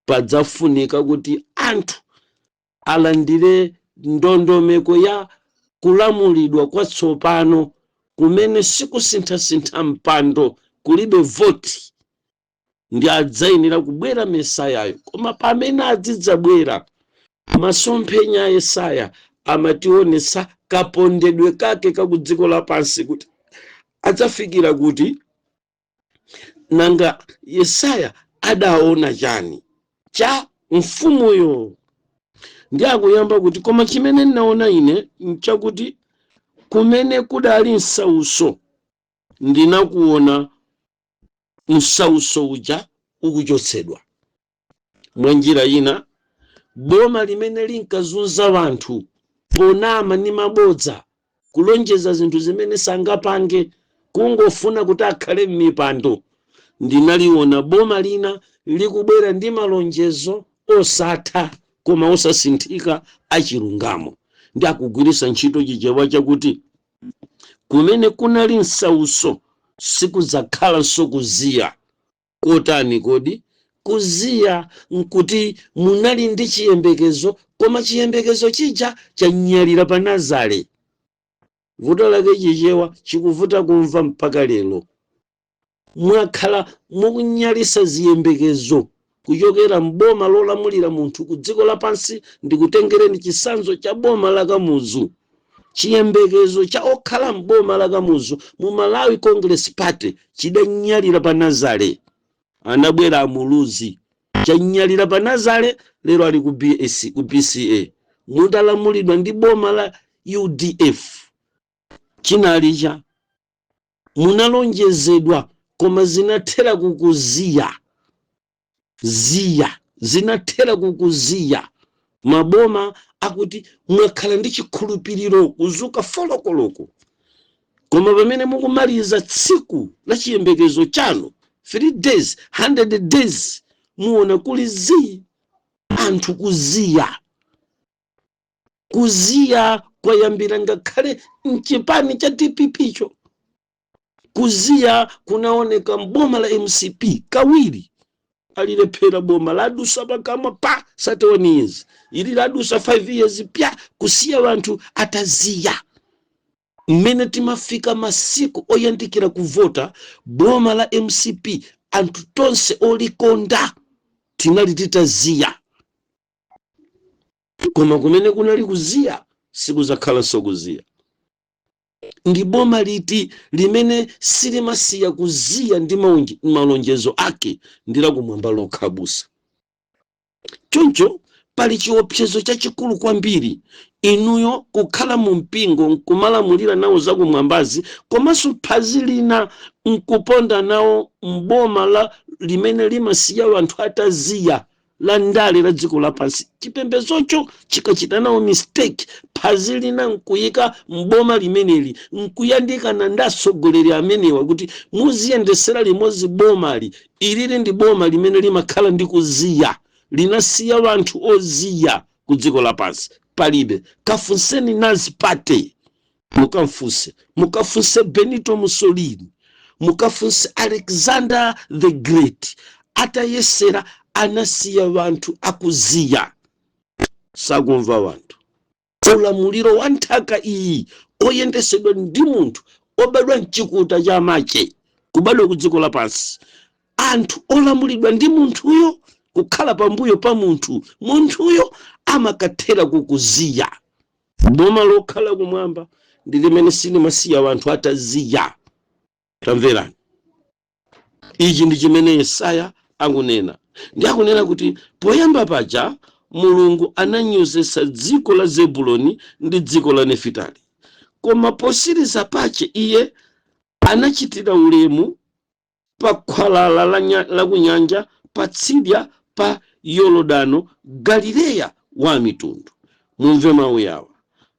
Padzafunika kuti anthu alandire ndondomeko ya kulamulidwa kwatsopano kumene sikusinthasintha mpando, kulibe voti, ndi adzayenera kubwera Mesayayo. Koma pamene adzidzabwera, masomphenya a Yesaya amationetsa kapondedwe kake kaku dziko lapansi kuti adzafikira kuti. Nanga Yesaya adaona chani cha mfumuyo? Ndi akuyamba kuti, "Koma chimene ndinaona ine nchakuti kumene kudali msauso ndinakuona msauso uja ukuchotsedwa." Mwa njira ina, boma limene linkazunza wanthu ponama ndi mabodza, kulonjeza zinthu zimene sangapange, kungofuna kuti akhale m'mipando, ndinaliona boma lina likubwera ndi malonjezo osatha koma osasinthika achilungamo. Ndi akugwiritsa ntchito Chichewa chakuti kumene kunali msauso sikudzakhalanso kuziya. Kotani kodi? Kuziya nkuti munali ndi chiyembekezo, koma chiyembekezo chija chanyalira pa Nazare. Vuto lake Chichewa chikuvuta kumva mpaka lero. Mwakhala mukunyalisa ziyembekezo kuchokera mboma lolamulira munthu ku dziko lapansi. Ndikutengereni chitsanzo cha boma la Kamuzu. Chiyembekezo cha okhala mboma la Kamuzu mu Malawi Congress Party chidanyalira pa Nazare. Anabwera Amuluzi, chanyalira pa Nazare. Lero ali ku BS, ku BCA. Mutalamulidwa ndi boma la UDF, chinali cha munalonjezedwa, koma zinathera kukuziya ziya, zinathera kukuziya. Maboma akuti mwakhala ndi chikhulupiriro kuzuka folokoloko, koma pamene mukumaliza tsiku la chiyembekezo chanu, 3 days, 100 days, muona kuli zii, anthu kuziya. Kuziya kwayambira ngakhale mchipani cha DPP cho. Kuziya kunaoneka mboma la MCP kawiri. Alilephera boma ladusa pakamwa pa 31 years, ili ladusa 5 years pya, kusiya wanthu ataziya. Mmene timafika masiku oyandikira kuvota, boma la MCP, anthu tonse olikonda tinali titaziya. Koma kumene kunali kuziya, sikuzakhalanso kuziya. Ndi boma liti limene silimasiya kuziya ndi malonjezo ake? Ndi lakumwamba lokha, busa. Choncho pali chiopsezo chachikulu kwambiri inuyo kukhala mu mpingo nkumalamulira nawo zakumwambazi, komanso phazi lina nkuponda nawo mboma la limene limasiya anthu ataziya, la ndale la dziko lapansi. Chipembezocho chikachita nawo mistake, phazi lina nkuyika mboma limeneli, nkuyandikana ndi atsogoleri amenewa kuti muziyendesera limodzi bomali, ilili ndi boma limene limakhala ndi kuziya, linasiya wanthu oziya ku dziko lapansi. Palibe. Kafunseni Nazi Party, mukamfunse, mukafunse Benito Mussolini, mukafunse Alexander the Great. Atayesera, anasiya wanthu akuziya, sakumva wanthu. Ulamuliro wa nthaka iyi oyendesedwa ndi munthu obadwa mchikuta cha mache, kubadwa ku dziko lapansi, anthu olamulidwa ndi munthuyo, kukhala pambuyo pa munthu, munthuyo amakathera kukuziya. Boma lokhala kumwamba ndi limene silimasiya wanthu ataziya. Tamverani, ichi ndi chimene Yesaya akunena. Ndi akunena kuti poyamba paja Mulungu ananyozesa dziko la Zebuloni ndi dziko la Nefitali, koma posiriza pache iye anachitira ulemu pa khwalala la kunyanja, patsidya pa Yorodano, Galileya wa mitundu. Mumve mawu yawa,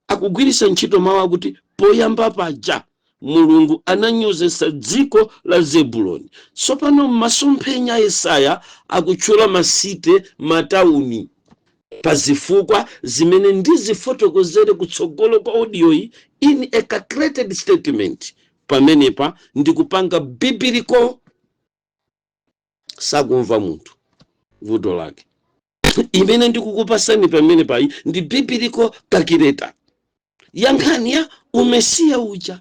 akugwiritsa ntchito mawu akuti poyamba paja Mulungu ananyozesa dziko la Zebuloni. Tsopano m'masomphenya a Yesaya akutchula ma city, matawuni, pa zifukwa zimene ndizifotokozere kutsogolo kwa audioyi in a calculated statement. Pamenepa ndikupanga biblical, sakumva munthu vuto lake. Imene ndikukupasani pamene payi ndi biblical calculator ya nkhani ya umesiya uja.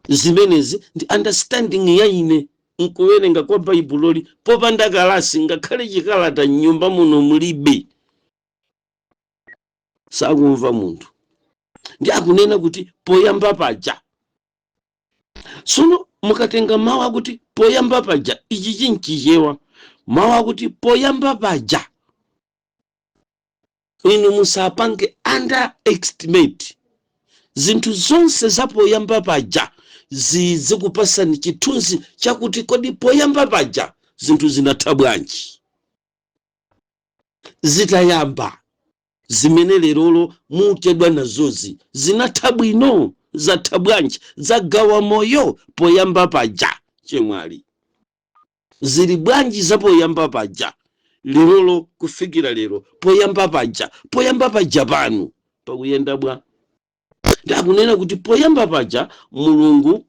Zimenezi ndi understanding ya ine nkuwerenga kwa Baibuloli popanda kalasi, ngakhale chikalata mnyumba muno mulibe. Sakumva munthu. Ndi akunena kuti poyamba paja. Tsono mukatenga mawu akuti poyamba paja, ichi chinchichewa, mawu akuti poyamba paja, inu musapange underestimate. Zinthu zonse za poyamba paja zikupasani chithunzi chakuti kodi poyamba paja zinthu zinatha bwanji? Zitayamba, zimene lerolo muchedwa nazozi zinatha bwino? Zatha bwanji? Zagawa moyo poyamba paja, chemwali, zili bwanji za poyamba paja lerolo kufikira lero? Poyamba paja, poyamba paja panu pakuyenda bwa? Ndakunena kuti poyamba paja Mulungu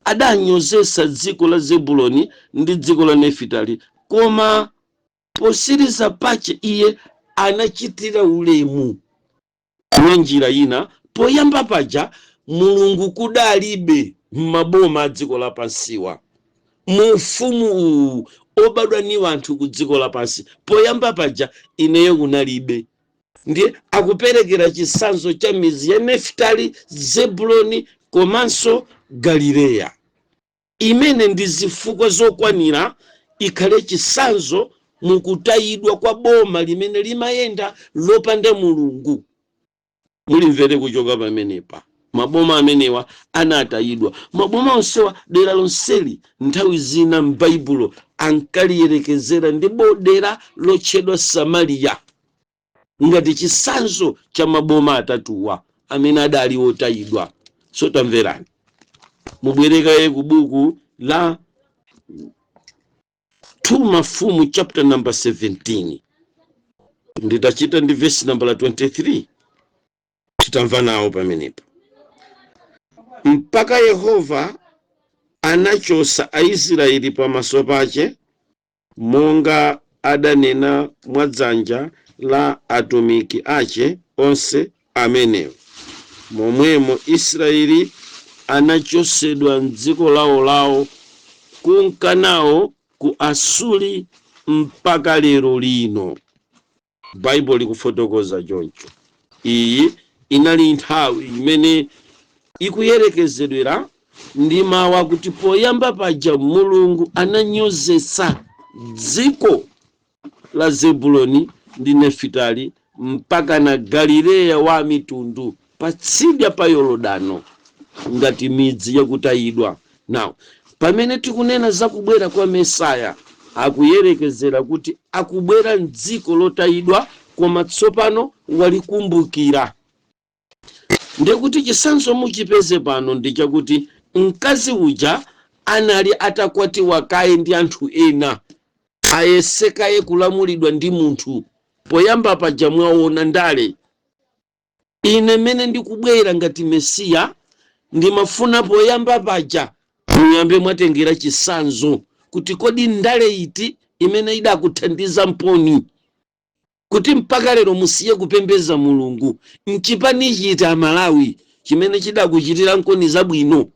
adanyozesa dziko la Zebuloni ndi dziko la Nefitali, koma posiriza pache iye anachitira ulemu. Mwa njira ina, poyamba paja Mulungu kudalibe m'maboma a dziko lapansiwa, mu ufumu uwu obadwa ni wanthu ku dziko lapansi. Poyamba paja ineyo kunalibe. Ndiye akuperekera chitsanzo cha mizi ya Nefitali, Zebuloni komanso Galileya, imene ndi zifukwa zokwanira ikhale chitsanzo mukutayidwa kwa boma limene limayenda lopanda Mulungu. Mulimvere kuchoka pamenepa, maboma amenewa anatayidwa. Maboma onsewa, dera lonseli, nthawi zina m'Baibulo ankaliyerekezera ndi dera lotchedwa Samariya, ngati chitsanzo cha maboma atatuwa amene adali otayidwa. So tamverani, mubwerekaye ku buku la 2 Mafumu chapter number 17, nditachita ndi verse number 23. Titamva nawo pamenepa, mpaka Yehova anachosa Aisraeli pamaso pache. Monga adanena mwa dzanja la atumiki ace onse amenewo, momwemo Israyeli anachotsedwa m'dziko lao lao kunka nao ku Asuri mpaka lero lino. Baibulo likufotokoza choncho. Iyi inali nthawi imene ikuyerekezedwera ndi mawu akuti poyamba paja Mulungu ananyozetsa dziko la Zebuloni ndi Nefitali mpaka na Galileya wa mitundu patsidya pa Yorodano ngati midzi yakutayidwa. Now, pamene tikunena za kubwera kwa Mesaya, akuyerekezera kuti akubwera mdziko lotayidwa, koma tsopano walikumbukira. Ndekuti chitsanzo muchipeze pano ndi chakuti mkazi uja anali atakwatiwa kaye ndi anthu ena, ayese kaye kulamulidwa ndi munthu. Poyamba paja mwaona ndale. Ine mmene ndikubwera ngati Mesiya, ndimafuna poyamba paja muyambe mwatengera chitsanzo kuti kodi ndale iti imene idakuthandiza mponi kuti mpaka lero musiye kupembeza Mulungu? Nchipani chiti Amalawi chimene chidakuchitira nkoni zabwino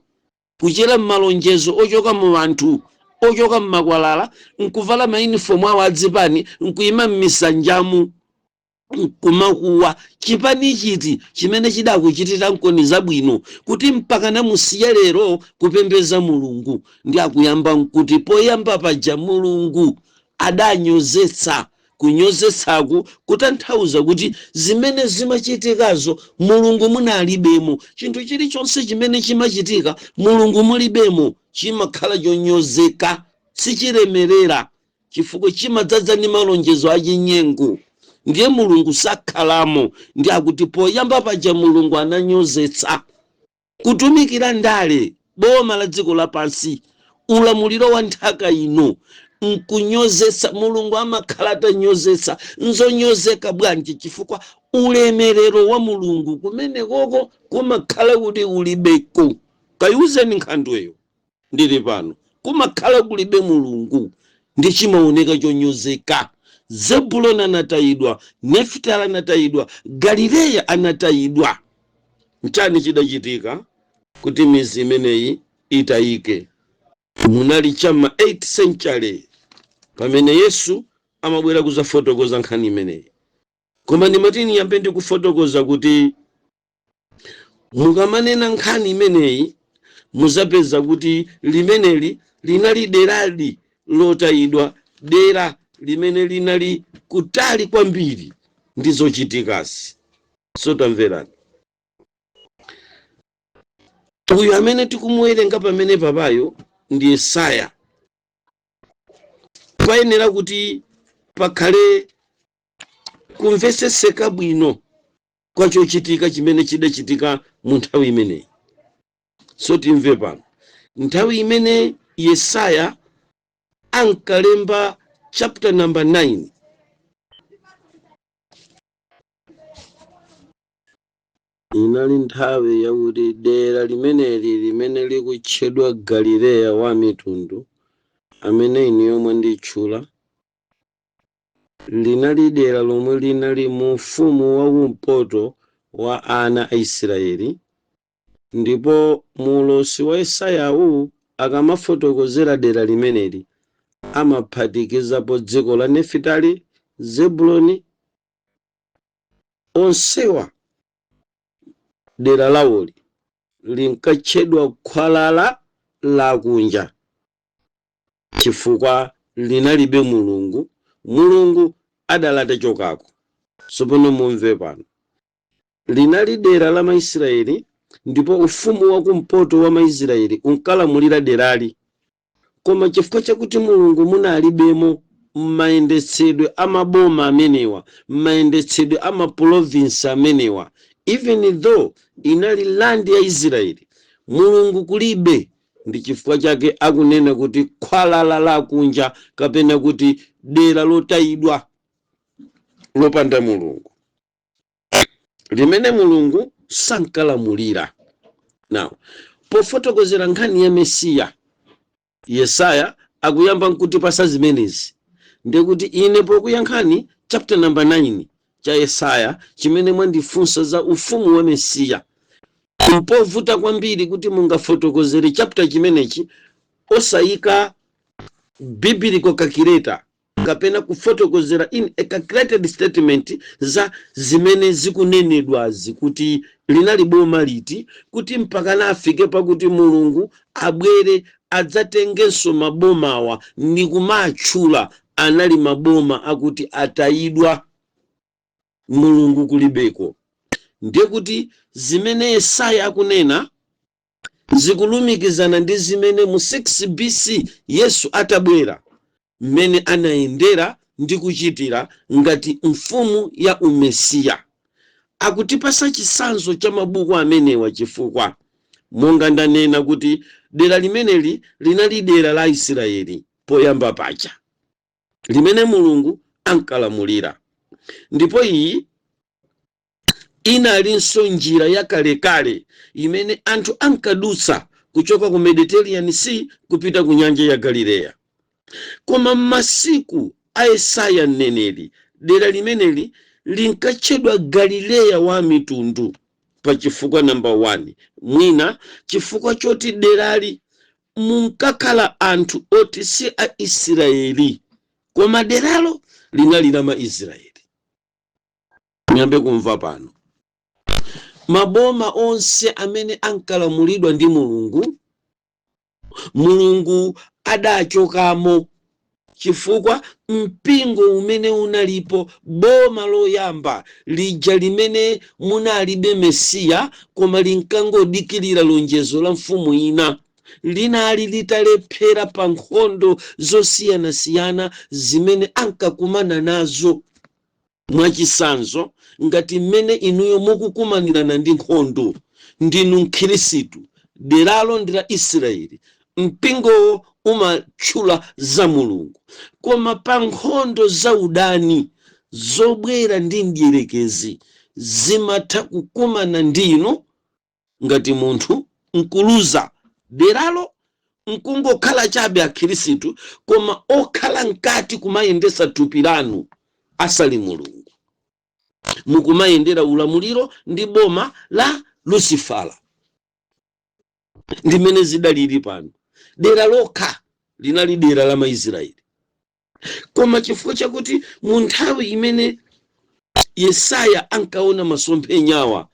kuchera mmalonjezo ochoka mu anthu ochoka mmakwalala, nkuvala mayunifomu awo adzipani, nkuyima m'misanjamu nkumakuwa? Chipani chiti chimene chidakuchitira nkoni zabwino kuti mpaka namusiye lero kupembeza Mulungu? Ndi akuyamba nkuti poyamba paja Mulungu adanyozetsa. Kunyozetsaku kutanthauza kuti zimene zimachitikazo Mulungu munalibemo. Chinthu chilichonse chimene chimachitika Mulungu mulibemo chimakhala chonyozeka, sichilemerera, chifukwa chimadzaza ndi malonjezo achinyengo, ndiye Mulungu sakhalamo. Ndi akuti poyamba paja Mulungu ananyozetsa kutumikira ndale, boma la dziko lapansi, ulamuliro wa nthaka ino, nkunyozetsa. Mulungu amakhala atanyozetsa. Nzonyozeka bwanji? Chifukwa ulemerero wa Mulungu kumenekoko kumakhala kuti ulibeko. Kayiuzeni nkhandweyo ndili pano, kumakhala kulibe Mulungu, ndi chimaoneka chonyozeka. Zebuloni anatayidwa, Nefitali anatayidwa, Galileya anatayidwa. Nchani chidachitika kuti mizi imeneyi itayike? Munali cham'ma 8 century pamene Yesu amabwera kuzafotokoza nkhani imeneyi. Koma ndimati ndiyambe ndikufotokoza kuti mukamanena nkhani imeneyi muzapeza kuti limeneli linali derali lotayidwa, dera limene linali kutali kwambiri ndi zochitikazi. So tamverani, uyu amene tikumuwerenga pamene papayo ndi Yesaya. Payenera kuti pakhale kumvetsetseka bwino kwa chochitika chimene chidachitika mu nthawi imeneyi. So timve pano, nthawi imene Yesaya ankalemba chapter number 9, inali nthawi yakuti dera limeneli limene likutchedwa Galileya wa mitundu, amene inu yomwe nditchula, linali dera lomwe linali mu ufumu wakumpoto wa ana a Israeli. Ndipo mu ulosi wa Yesayawu, akamafotokozera dera limeneli, amaphatikizapo dziko la Nefitali, Zebuloni, onsewa. Dera lawoli linkatchedwa khwalala lakunja chifukwa linalibe Mulungu. Mulungu adali atachokako. Tsopano mumve pano, linali dera la Maisraeli, ndipo ufumu wakumpoto wa Maisraeli unkalamulira derali. Koma chifukwa chakuti Mulungu munalibemo m'mayendetsedwe a maboma amenewa, m'mayendetsedwe a maprovinsi amenewa, even though inali land ya Israeli, Mulungu kulibe. Ndi chifukwa chake akunena kuti khwalala lakunja kapena kuti dera lotayidwa lopanda Mulungu, limene Mulungu sankalamulira. Now, pofotokozera nkhani ya Mesiya, Yesaya akuyamba nkutipasa zimenezi. Ndikuti ine pokuyankhani chapter number 9 cha Yesaya chimene mwandifunsa za ufumu wa Mesiya, mpovuta kwambiri kuti mungafotokozere chapter chimenechi osayika biblical calculator kapena kufotokozera in a calculated statement za zimene zikunenedwazi, kuti linali boma liti kuti mpaka afike pakuti Mulungu abwere adzatengenso mabomawa ndi kumatchula anali maboma akuti atayidwa, Mulungu kulibeko. Ndiye kuti zimene Yesaya akunena zikulumikizana ndi zimene mu 6 BC Yesu atabwera, mmene anayendera ndi kuchitira ngati mfumu ya umesiya. Akutipasa chitsanzo cha mabuku amenewa chifukwa monga ndanena kuti dera limeneli linali dera la Israeli poyamba paja limene Mulungu ankalamulira, ndipo iyi inalinso njira yakalekale imene anthu ankadutsa kuchoka ku Mediterranean Sea kupita ku nyanja ya Galileya. Koma m'masiku a Yesaya mneneri, dera limeneli linkatchedwa Galileya wa mitundu pa chifukwa namba 1, mwina chifukwa choti derali munkakhala anthu oti si a Israeli, koma deralo linali la Maisraeli. Muyambe kumva pano, maboma onse amene ankalamulidwa ndi Mulungu, Mulungu adachokamo, chifukwa mpingo umene unalipo, boma loyamba lija limene munalibe Mesiya koma linkangodikirira lonjezo la mfumu ina, linali litalephera pa nkhondo zosiyanasiyana zimene ankakumana nazo. Mwachitsanzo, ngati mmene inuyo mukukumanirana ndi nkhondo, ndinu Mkhirisitu, deralo ndi la Israeli, mpingowo umatchula za Mulungu, koma pa nkhondo za udani zobwera ndi mdierekezi zimatha kukumana ndinu ngati munthu nkuluza deralo, nkungokhala chabe akhirisitu, koma okhala mkati kumayendesa thupi lanu asali Mulungu, mukumayendera ulamuliro ndi boma la Lucifala. Ndimene zidalili pano. Dera lokha linali dera la Maisraeli, koma chifukwa chakuti mu nthawi imene Yesaya ankaona masomphenyawa,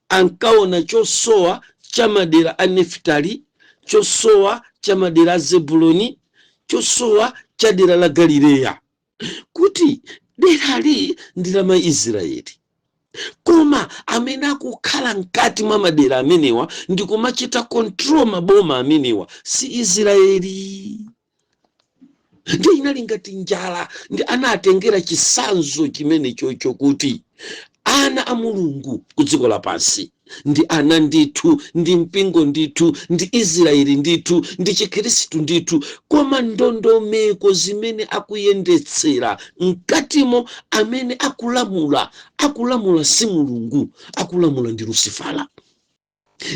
ankaona chosowa cha madera a Nefitali, chosowa cha madera a Zebuloni, chosowa cha dera la Galileya, kuti derali ndi la Maisraeli, koma amene akukhala mkati mwa madera amenewa ndi kumachita control maboma amenewa si Israeli. Ndiye inali ngati njala, ndi anatengera chitsanzo chimene chocho kuti ana a Mulungu ku dziko lapansi ndi ana ndithu, ndi mpingo ndithu, ndi Israeli ndithu, ndi Chikhristu ndithu, koma ndondomeko zimene akuyendetsera mkatimo, amene akulamula, akulamula si Mulungu, akulamula ndi Lucifala.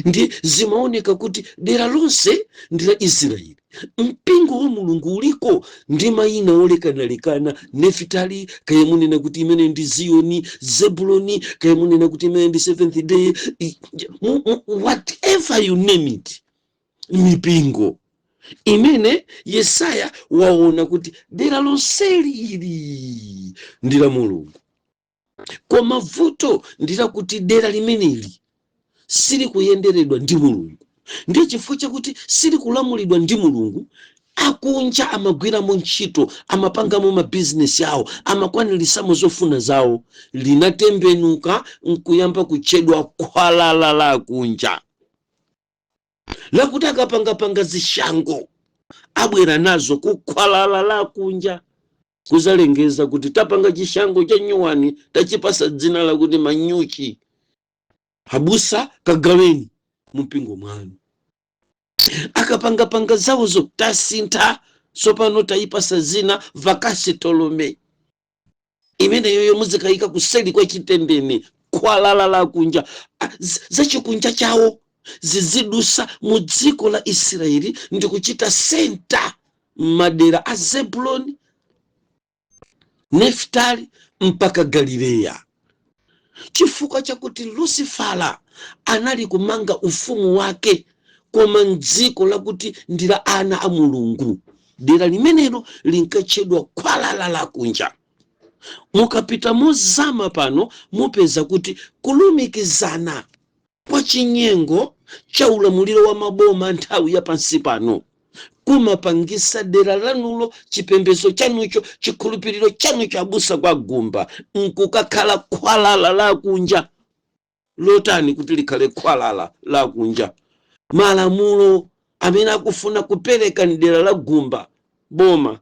Ndi zimaoneka kuti dera lonse ndi la Israeli, mpingo wa Mulungu uliko ndi mayina olekanalekana: Nefitali, kaya munena kuti imene ndi Ziyoni; Zebuloni, kaya munena kuti imene ndi Seventh Day, whatever you name it. Mipingo imene Yesaya waona kuti dera lonseli ili ndi la Mulungu, koma vuto ndilakuti dera limeneli silikuyenderedwa ndi Mulungu. Ndiye chifukwa chakuti silikulamulidwa ndi Mulungu, akunja amagwiramo ntchito, amapangamo mabizinesi awo, amakwanirisamo zofuna zawo. Linatembenuka nkuyamba kutchedwa khwalala la kunja, lakuti akapangapanga zishango abwera nazo kukhwalala la kunja kuzalengeza kuti tapanga chishango cha nyuwani, tachipasa dzina lakuti manyuchi, abusa kagaweni mumpingo mwanu. Akapangapanga zawozo, tasintha tsopano, tayipasa zina vakasitolome, imeneyoyo muzikayika kuseli kwa chitendene, khwalala la kunja. Ah, zachikunja chawo zizidusa mu dziko la Israeli ndi kuchita center madera a Zebuloni. Neftali mpaka Galileya, chifukwa chakuti Lucifala anali kumanga ufumu wake koma mdziko lakuti ndi la ana a Mulungu. Dera limenelo linkatchedwa khwalala lakunja. Mukapita mozama pano, mupeza kuti kulumikizana kwa chinyengo cha ulamuliro wa maboma nthawi ya pansi pano kumapangisa dera lanulo, chipembedzo chanucho, chikhulupiriro chanucho, abusa kwa gumba, nkukakhala khwalala lakunja. Lotani kuti likhale khwalala lakunja? Malamulo amene akufuna kupereka mdera la gumba boma,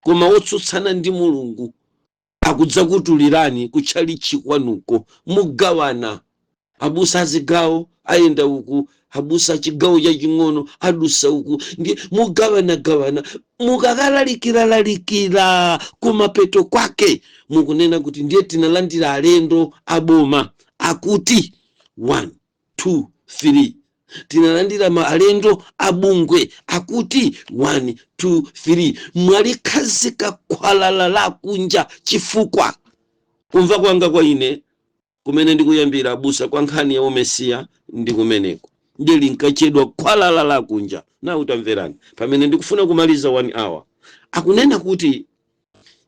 koma otsutsana ndi Mulungu, akudzakutulirani kutchalichi kwanuko. Mugawana, abusa azigawo ayenda uku, abusa achigawo chaching'ono adusa uku, ndi mugawanagawana. Mukakalalikiralalikira, kumapeto kwake mukunena kuti ndiye tinalandira alendo aboma akuti 1 2 3, tinalandira ma alendo abungwe akuti 1 2 3. Mwalikhazika khwalala lakunja. Chifukwa kumva kwanga kwa ine kumene ndikuyambira, abusa, kwa nkhani ya umesiya ndi kumeneko, ndiye linkachedwa khwalala lakunja. Na utamverani pamene ndikufuna kumaliza 1 hour, akunena kuti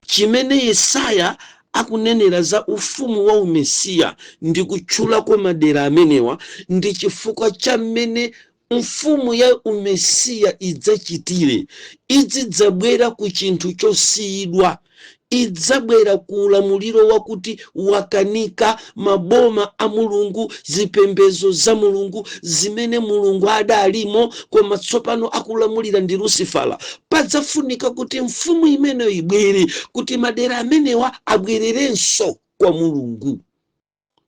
chimene Yesaya akunenera za ufumu wa umesiya ndi kutchulako madera amenewa ndi chifukwa cha mmene mfumu ya umesiya idzachitire. Izidzabwera ku chinthu chosiyidwa, idzabwera ku ulamuliro wakuti wakanika maboma a Mulungu, zipembedzo za Mulungu zimene Mulungu adalimo, koma tsopano akulamulira ndi Lucifala. Padzafunika kuti mfumu imeneyo ibwere kuti madera amenewa abwererenso kwa Mulungu.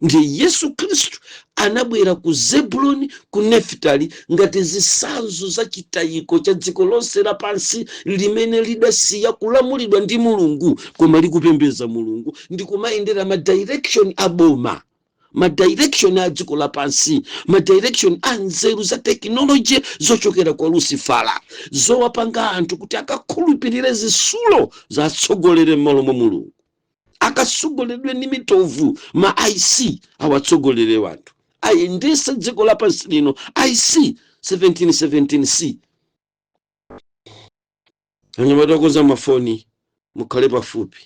Ndiye Yesu Khristu anabwera ku Zebuloni, ku Nefitali, ngati zitsanzo za chitayiko cha dziko lonse lapansi limene lidasiya kulamulidwa ndi Mulungu, koma likupembedza Mulungu ndi kumayendera ma direction a boma, ma direction a dziko lapansi, ma direction a nzeru za technology zochokera kwa Lucifala, zowapanga anthu kuti akakhulupirire zisulo za atsogolere m'malo mwa Mulungu, akatsogoleredwe ndi mitovu. Ma IC awatsogolere wanthu, ayendese dziko lapansi lino. IC 1717 C. Anyamata okonza mafoni, mukhale pafupi.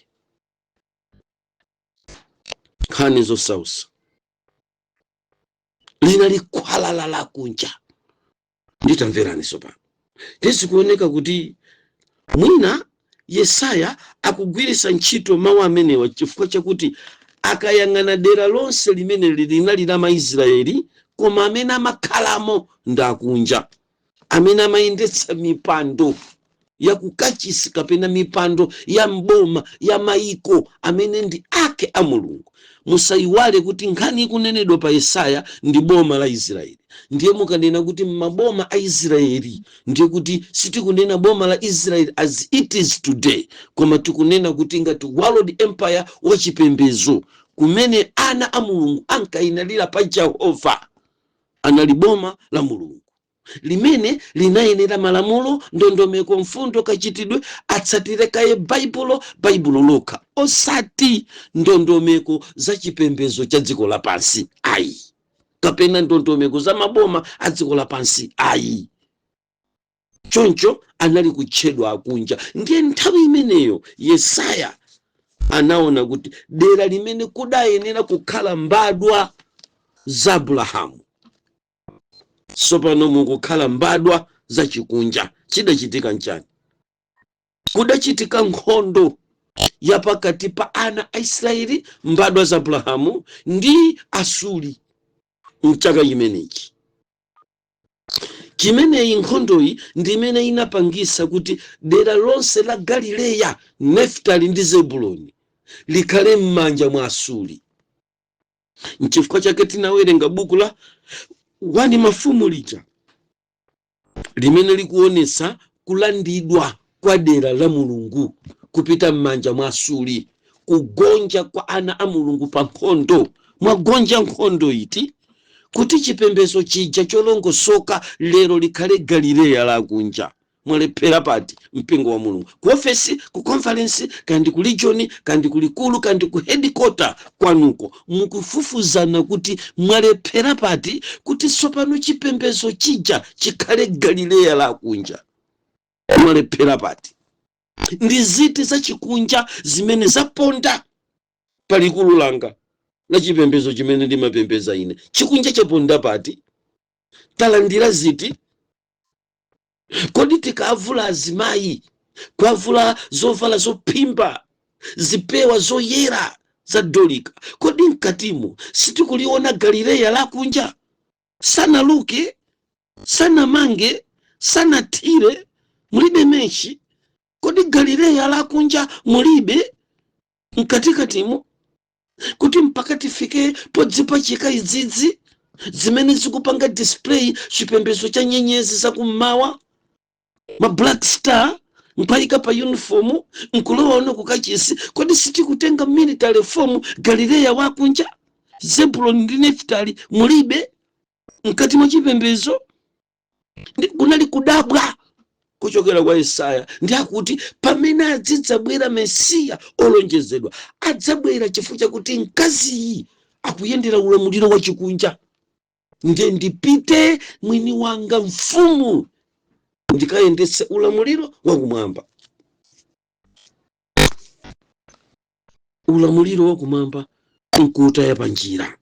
Nkhani zosausa, linali khwalala lakunja. Nditamverani tsopano, ndizikuoneka kuti mwina Yesaya akugwiritsa ntchito mawu amenewa chifukwa chakuti akayang'ana dera lonse limene linali la Maisraeli, koma amene amakhalamo ndi akunja, amene amayendetsa mipando ya kukachisi kapena mipando ya mboma ya maiko amene ndi ake a Mulungu. Musayiwale kuti nkhani ikunenedwa pa Yesaya ndi boma la Israeli. Ndiye mukanena kuti maboma a Israeli, ndiye kuti sitikunena boma la Israeli as it is today, koma tikunena kuti ngati world empire wachipembedzo kumene ana a Mulungu ankayinalira pa Jehova. Anali boma la Mulungu limene linayenera malamulo, ndondomeko, mfundo, kachitidwe, atsatire kaye Baibulo, Baibulo lokha, osati ndondomeko za chipembedzo cha dziko lapansi ayi, kapena ndondomeko za maboma a dziko lapansi ayi. Choncho anali kutchedwa akunja. Ndiye nthawi imeneyo Yesaya anaona kuti dera limene kudayenera kukhala mbadwa za Abrahamu, tsopano mukukhala mbadwa zachikunja. Chidachitika nchani? Kudachitika nkhondo ya pakati pa ana a Israeli, mbadwa za Abrahamu, ndi Asuri mchaka chimenechi. Chimeneyi, nkhondoyi ndi imene inapangisa kuti dera lonse la Galileya, Neftali ndi Zebuloni likhale m'manja mwa Asuri. Nchifukwa chake tinawerenga buku la 1 Mafumu lija limene likuonesa kulandidwa kwa dera la Mulungu kupita m'manja mwa Asuri, kugonja kwa ana a Mulungu pa nkhondo. Mwagonja nkhondo iti kuti chipembedzo chija cholongosoka lero likhale Galileya lakunja? Mwalephera pati, mpingo wa Mulungu? Ku ofesi, ku conference, kandi ku region, kandi ku likulu, kandi ku headquarter kwanuko, mukufufuzana kuti mwalephera pati kuti tsopano chipembedzo chija chikhale Galileya lakunja? Mwalephera pati? Ndi ziti zachikunja zimene zaponda palikulu langa la chipembedzo chimene ndimapembedza ine? Chikunja chaponda pati? Talandira ziti? Kodi tikavula azimayi, kwavula zovala zophimba, zipewa zoyera za Dolika, kodi mkatimo sitikuliona Galileya lakunja? Sanaluke, sanamange, sanathire, mulibe meshi. Kodi Galileya lakunja mulibe mkatikatimo, kuti mpaka tifike podzipachika idzidzi zimene zikupanga display chipembedzo cha nyenyezi zakummawa, ma black star, nkumayika pa uniform, nkulowa uno kukachisi? Kodi sitikutenga military form, Galileya wakunja? Zebuloni ndi Neftali mulibe mkati mwa chipembedzo? Kunali kudabwa kuchokera kwa Yesaya, ndi akuti pamene azidzabwera Mesiya olonjezedwa, adzabwera chifukwa chakuti mkaziyi akuyendera ulamuliro wa chikunja. Ndiye ndipite mwini wanga mfumu, ndikayendetse ulamuliro wakumwamba. Ulamuliro wakumwamba nkutaya pa njira.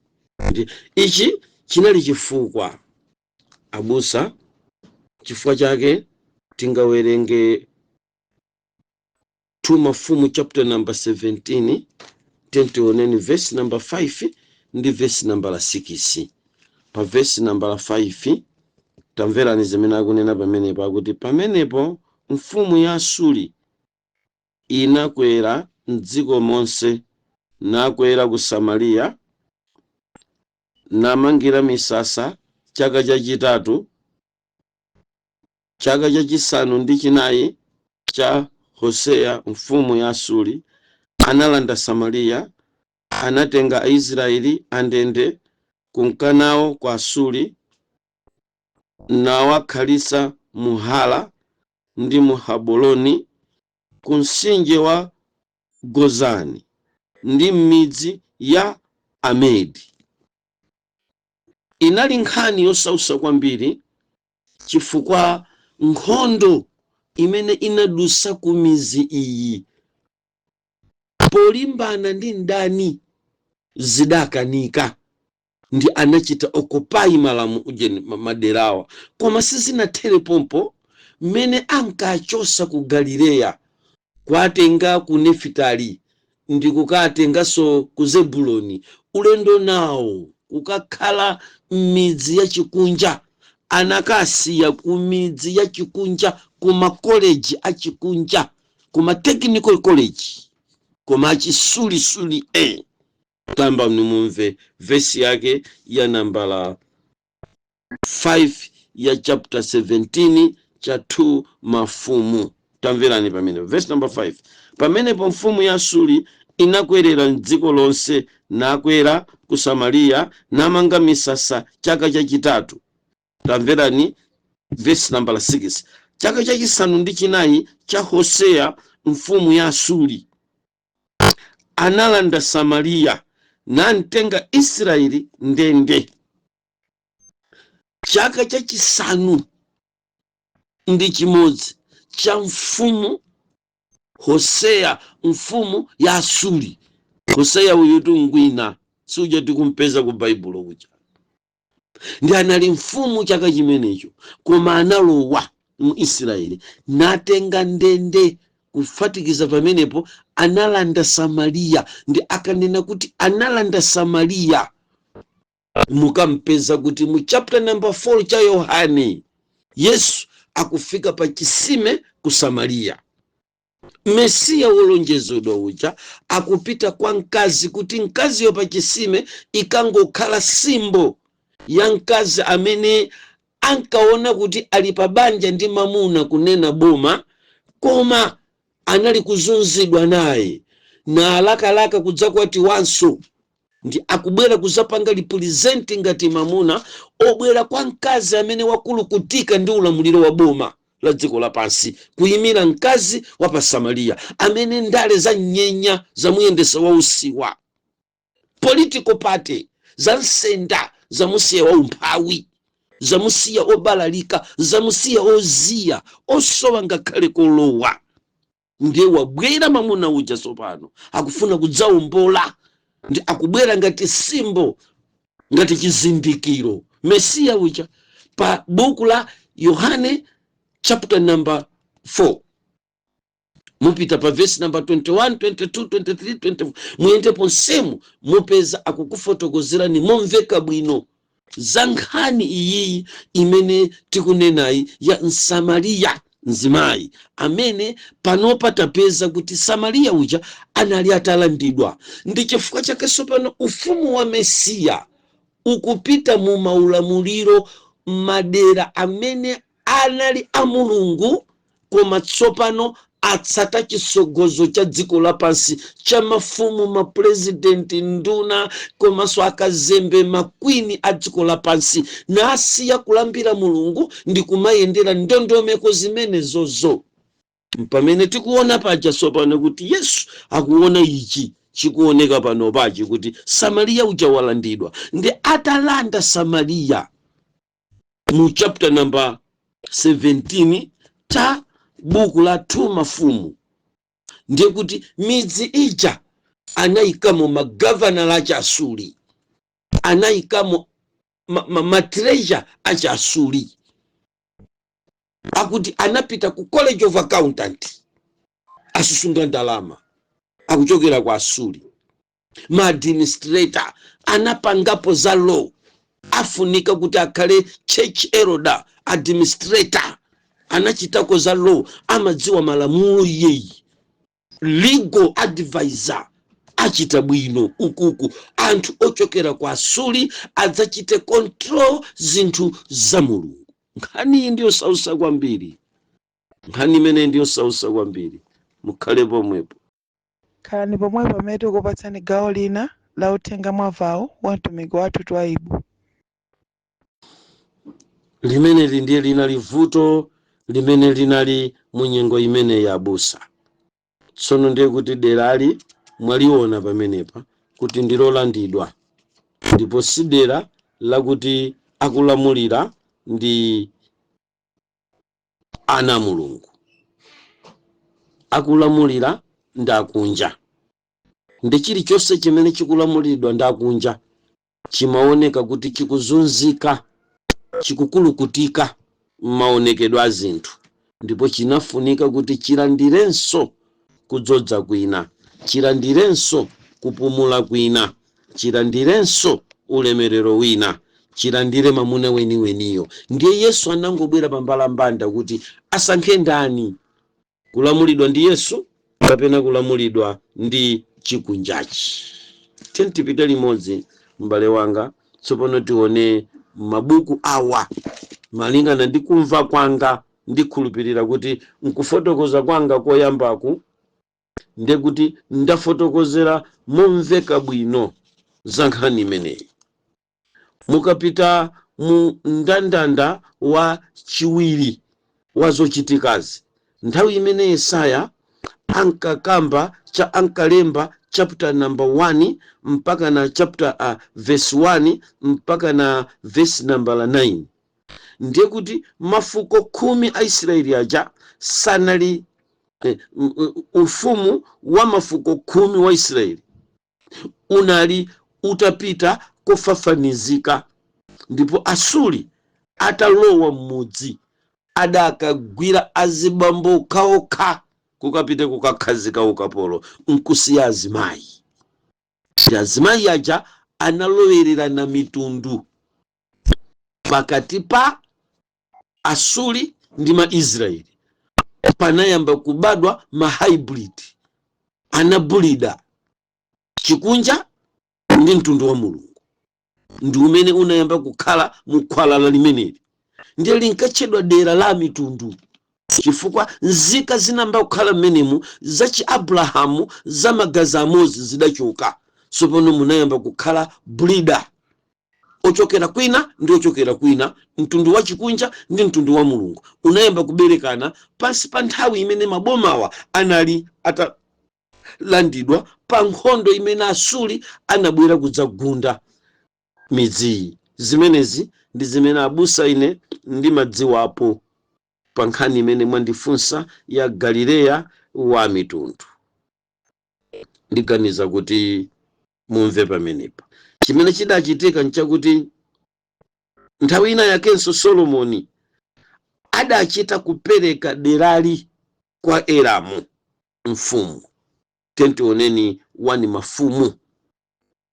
Ichi chinali chifukwa, abusa, chifukwa chake tingawerenge 2 Mafumu chapter number 17. Tioneni verse number 5 ndi verse number 6. Pa verse number 5, tamverani zimene akunena pamenepo. Akuti, "Pamenepo mfumu ya Asuri inakwera mdziko monse, nakwera ku Samariya, namangira misasa chaka chachitatu, chaka chachisanu ndi chinayi cha Hoseya mfumu ya Asuri, analanda Samariya, anatenga Aisraeli andende kunka nawo ku Asuri, nawakhalisa mu Hala ndi mu Haboloni, ku mtsinje wa Gozani ndi m'midzi ya Amedi." Inali nkhani yosausa kwambiri, chifukwa nkhondo imene inadusa ku mizi iyi polimbana ndi mdani zidakanika, ndi anachita occupy malamu ujeni maderawa. Koma sizinathere pompo. Mmene ankachosa ku Galileya, kuatenga ku Nefitali ndi kukatenganso ku Zebuloni, ulendo nawo kukakhala m'midzi ya chikunja, anakasiya ku midzi ya chikunja, ku makoleji achikunja, ku ma technical college, koma achisulisuli. Tamba nimumve vesi yake ya nambala 5 ya chapter 17 cha 2 Mafumu. Tamverani pamene verse number 5: "Pamenepo mfumu ya Asuri inakwerera mdziko lonse, nakwera ku Samariya, namanga misasa chaka chachitatu." Tamverani verse number 6: "Chaka chachisanu ndi chinayi cha Hoseya mfumu ya Asuri, analanda Samariya, namtenga Israeli ndende." Chaka chachisanu ndi chimodzi cha mfumu Hoseya, mfumu ya Asuri. Hoseya uyutu ngwina, suja tikumpeza ku Baibulo kuja, ndi anali mfumu chaka chimenecho, koma analowa mu Israeli natenga ndende. Kufatikiza pamenepo, analanda Samariya. Ndi akanena kuti analanda Samariya, mukampeza kuti mu chapter number 4 cha Yohane, Yesu akufika pa chisime ku Samariya. Mesiya wolonjezedwa uja akupita kwa mkazi, kuti mkaziyo pa chisime ikangokhala symbol ya mkazi amene ankaona kuti ali pa banja ndi mamuna, kunena boma, koma anali kuzunzidwa naye na alakalaka kudzakwatiwanso. Ndi akubwera kuzapanga represent ngati mamuna obwera kwa mkazi amene wakulukutika ndi ulamuliro wa boma. la dziko lapansi, kuyimira mkazi wa pa Samariya amene ndale za nyenya zamuyendesa wausiwa, political party za nsenda zamusiya waumphawi, zamusiya obalalika, zamusiya oziya, osowa ngakhale kolowa. Ndiye wabwera mamuna uja tsopano, akufuna kudzawombola, ndi akubwera ngati symbol, ngati chizindikiro, Mesiya uja. Pa buku la Yohane chapter number 4, mupita pa verse number 21, 22, 23, 24, muyende ponsemu, mupeza akukufotokozerani momveka bwino za nkhani iyiyi imene tikunenayi ya Msamariya mzimayi, amene panopa tapeza kuti Samariya uja anali atalandidwa. Ndi chifukwa chake tsopano ufumu wa Mesiya ukupita mu maulamuliro madera amene anali a Mulungu, koma tsopano atsata chisogozo cha dziko lapansi, cha mafumu, mapurezidenti, nduna komanso akazembe, makwini a dziko lapansi, nasiya kulambira Mulungu ndi kumayendera ndondomeko zimenezozo. Pamene tikuona paja tsopano kuti Yesu akuona ichi chikuoneka pano pachi, kuti Samariya uja walandidwa. Ndi atalanda Samariya, mu chapter number 17 cha buku la 2 Mafumu, ndiye kuti midzi ija anayikamo magavanala achiasuli, anayikamo ma treasurer achiasuli, akuti anapita ku College of Accountant, asusunga ndalama akuchokera kwa Asuli. Ma administrator anapangapo za law, afunika kuti akhale church elder, administrator, anachitako za law, amadziwa malamulo iyeyi, legal advisor, achita bwino ukuku. Anthu ochokera kwa Asuli adzachite control zinthu za Mulungu. Nkhani iyi ndiyo sausa kwambiri, nkhani imene ndiyo sausa kwambiri. Mukhale pomwepo. Khalani pomwepo pamene tikupatsani gawo lina la uthenga mwavawo wa mtumiki wathu Twaibu. Limeneli ndiye linali vuto limene linali mu nyengo imene yabusa. Tsono ndiye kuti derali mwaliona pamenepa kuti ndilolandidwa, ndipo si dera lakuti akulamulira ndi ana Mulungu, akulamulira ndi akunja. Ndi chilichonse chimene chikulamuliridwa ndi akunja chimaoneka kuti chikuzunzika, chikukulukutika m'maonekedwe a zinthu, ndipo chinafunika kuti chilandirenso kudzodza kwina, chilandirenso kupumula kwina, chilandirenso ulemerero wina, chilandire mamuna weniweniyo. Ndiye Yesu anangobwera pambalambanda kuti asankhe ndani, kulamulidwa ndi Yesu kapena kulamulidwa ndi chikunjachi. Tiyeni tipite limodzi, m'bale wanga. Tsopano tione mabuku awa malingana ndi kumva kwanga. Ndikhulupirira kuti nkufotokoza kwanga koyambaku ndiye kuti ndafotokozera momveka bwino za nkhani imeneyi. Mukapita mu mndandanda wa chiwiri wa zochitikazi, nthawi imene Yesaya ankakamba cha ankalemba chapter number 1 mpaka na chapter verse 1 mpaka na verse number 9, ndiye kuti mafuko 10 a Israeli aja sanali ufumu wa mafuko 10 wa Israeli unali utapita kofafanizika, ndipo Asuli atalowa m'mudzi adakagwira azibambo okhaokha kukapita kukakhazika ukapolo, nkusiya azimayi. Ndi azimayi aja analowerera na mitundu pakati pa Asuli ndi Maisraeli. Panayamba kubadwa ma hybrid, anabulida chikunja ndi mtundu wa Mulungu, ndi umene unayamba kukhala mukhwalala limeneli. Ndiye linkatchedwa dera la mitundu, chifukwa nzika zinayamba kukhala mmenemu zachi Abrahamu, za magazi amodzi, zidachoka. Tsopano munayamba kukhala breeder. Ochokera kwina ndi ochokera kwina, mtundu wa chikunja ndi mtundu wa Mulungu unayamba kuberekana pansi pa nthawi imene mabomawa anali atalandidwa pa nkhondo imene Asuli anabwera kudzagunda midziyi. Zimenezi ndi zimene, abusa, ine ndimadziwapo pa nkhani imene mwandifunsa ya Galileya wa mitundu. Ndiganiza kuti mumve pamenepa. Chimene chidachitika nchakuti nthawi ina yakenso Solomoni adachita kupereka derali kwa Elamu mfumu. Tentioneni 1 Mafumu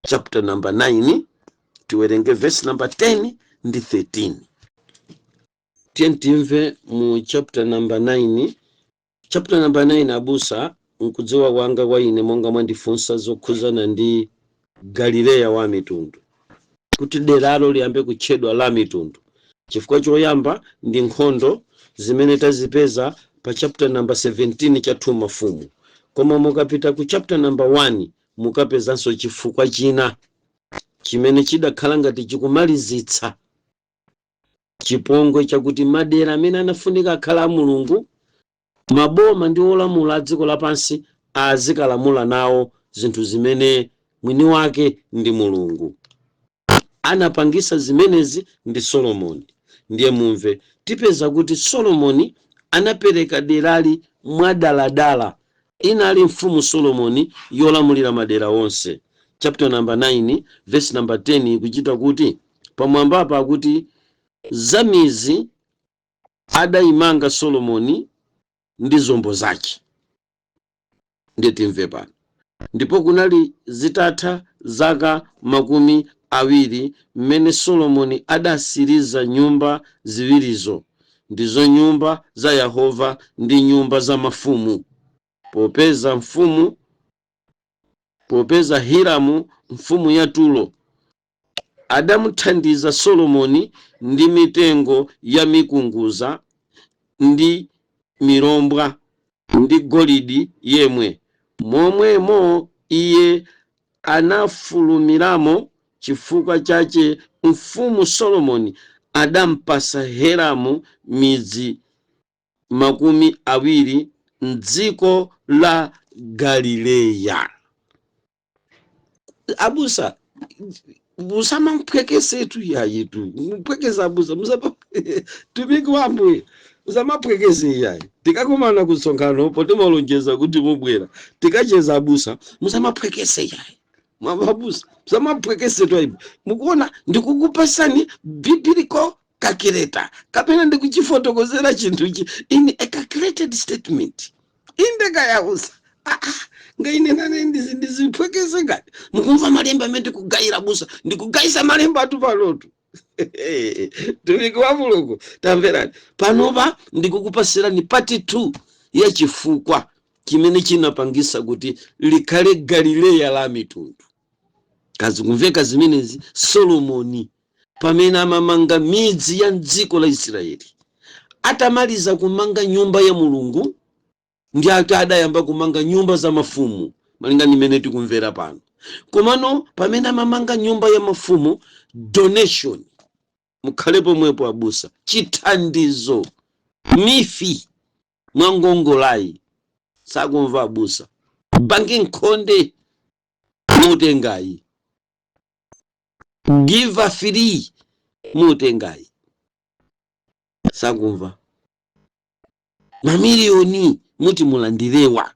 chapter number 9, tiwerenge verse number 10 ndi 13. Tiye timve mu chapter number 9, chapter number 9. Abusa, nkudziwa kwanga kwa ine, monga mwandifunsa zokhuzana ndi Galileya wa mitundu, kuti deralo liyambe kutchedwa la mitundu, chifukwa choyamba ndi nkhondo zimene tazipeza pa chapter number 17 cha 2 Mafumu. Koma mukapita ku chapter number 1, mukapezanso chifukwa china chimene chidakhala ngati chikumalizitsa chipongwe chakuti madera amene anafunika akhala a Mulungu, maboma ndi olamula a dziko lapansi azikalamula nawo zinthu zimene mwini wake ndi Mulungu. Anapangisa zimenezi ndi Solomoni. Ndiye mumve, tipeza kuti Solomoni anapereka derali mwadaladala. Inali mfumu Solomoni yolamulira madera onse. Chapter number 9 verse number 10 ikuchita kuti pamwambapa akuti za mizi adayimanga Solomoni ndi zombo zake. Ndiye timve pano: Ndipo kunali zitatha zaka 20 mmene Solomoni adasiriza nyumba ziwirizo, ndizo nyumba za Yehova ndi nyumba za mafumu, popeza Hiramu mfumu ya Turo adamuthandiza Solomoni ndi mitengo ya mikunguza ndi milombwa ndi golidi yemwe, momwemo iye anafulumiramo. Chifukwa chache mfumu Solomoni adampasa Hiramu midzi 20 mdziko la Galileya. Abusa, musamaphwekesetu yayitu, muphwekeza abusa, musama tumiki wa Ambuye, musamaphwekese yayi. Tikakumana kusonkhano potimalonjeza kuti mubwera tikacheza, abusa, musamaphwekese yayi. Mwamba abusa, musamaphwekese tu ayi. Mukuona, ndikukupasani biblical calculator kapena ndikuchifotokozera chinthuchi in a calculated statement. Inde kayausa, ah, ah, ngaine nane ndiziphwekese ngati mukumva malemba amene ndikugayira, busa, ndikugayisa malemba atu panotu. Tumiki wa Mulungu, tamverani panopa, ndikukupasirani part 2 ya chifukwa chimene chinapangisa kuti likhale Galileya la mitundu. Kazikumveka zimenezi? Solomoni pamene amamanga midzi ya mdziko la Israeli, atamaliza kumanga nyumba ya Mulungu, ndi ati adayamba kumanga nyumba za mafumu, malinga ndi mmene tikumvera pano. Komano pamene amamanga nyumba ya mafumu, donation, mukhale pomwepo abusa, chithandizo, mifi mwangongolayi, sakumva abusa, banki nkhonde mutengayi, give free mutengayi, sakumva, mamiliyoni muti mulandirewa,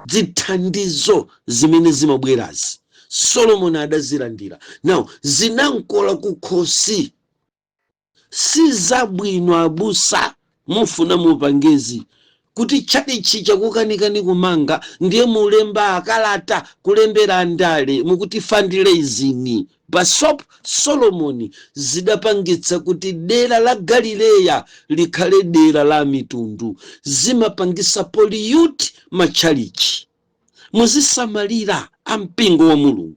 zithandizo zimene zimabwerazi Solomoni adazilandira. Now zinankola kukhosi. Si zabwino abusa, mufuna mupangezi kuti tchalichi chakukanikani kumanga, ndiye mulemba akalata kulembera ndale mukuti fundraising. Basop Solomoni zidapangitsa kuti dera la Galileya likhale dera la mitundu. Zimapangisa pollute matchalichi. Muzisamalira ampingo wa Mulungu,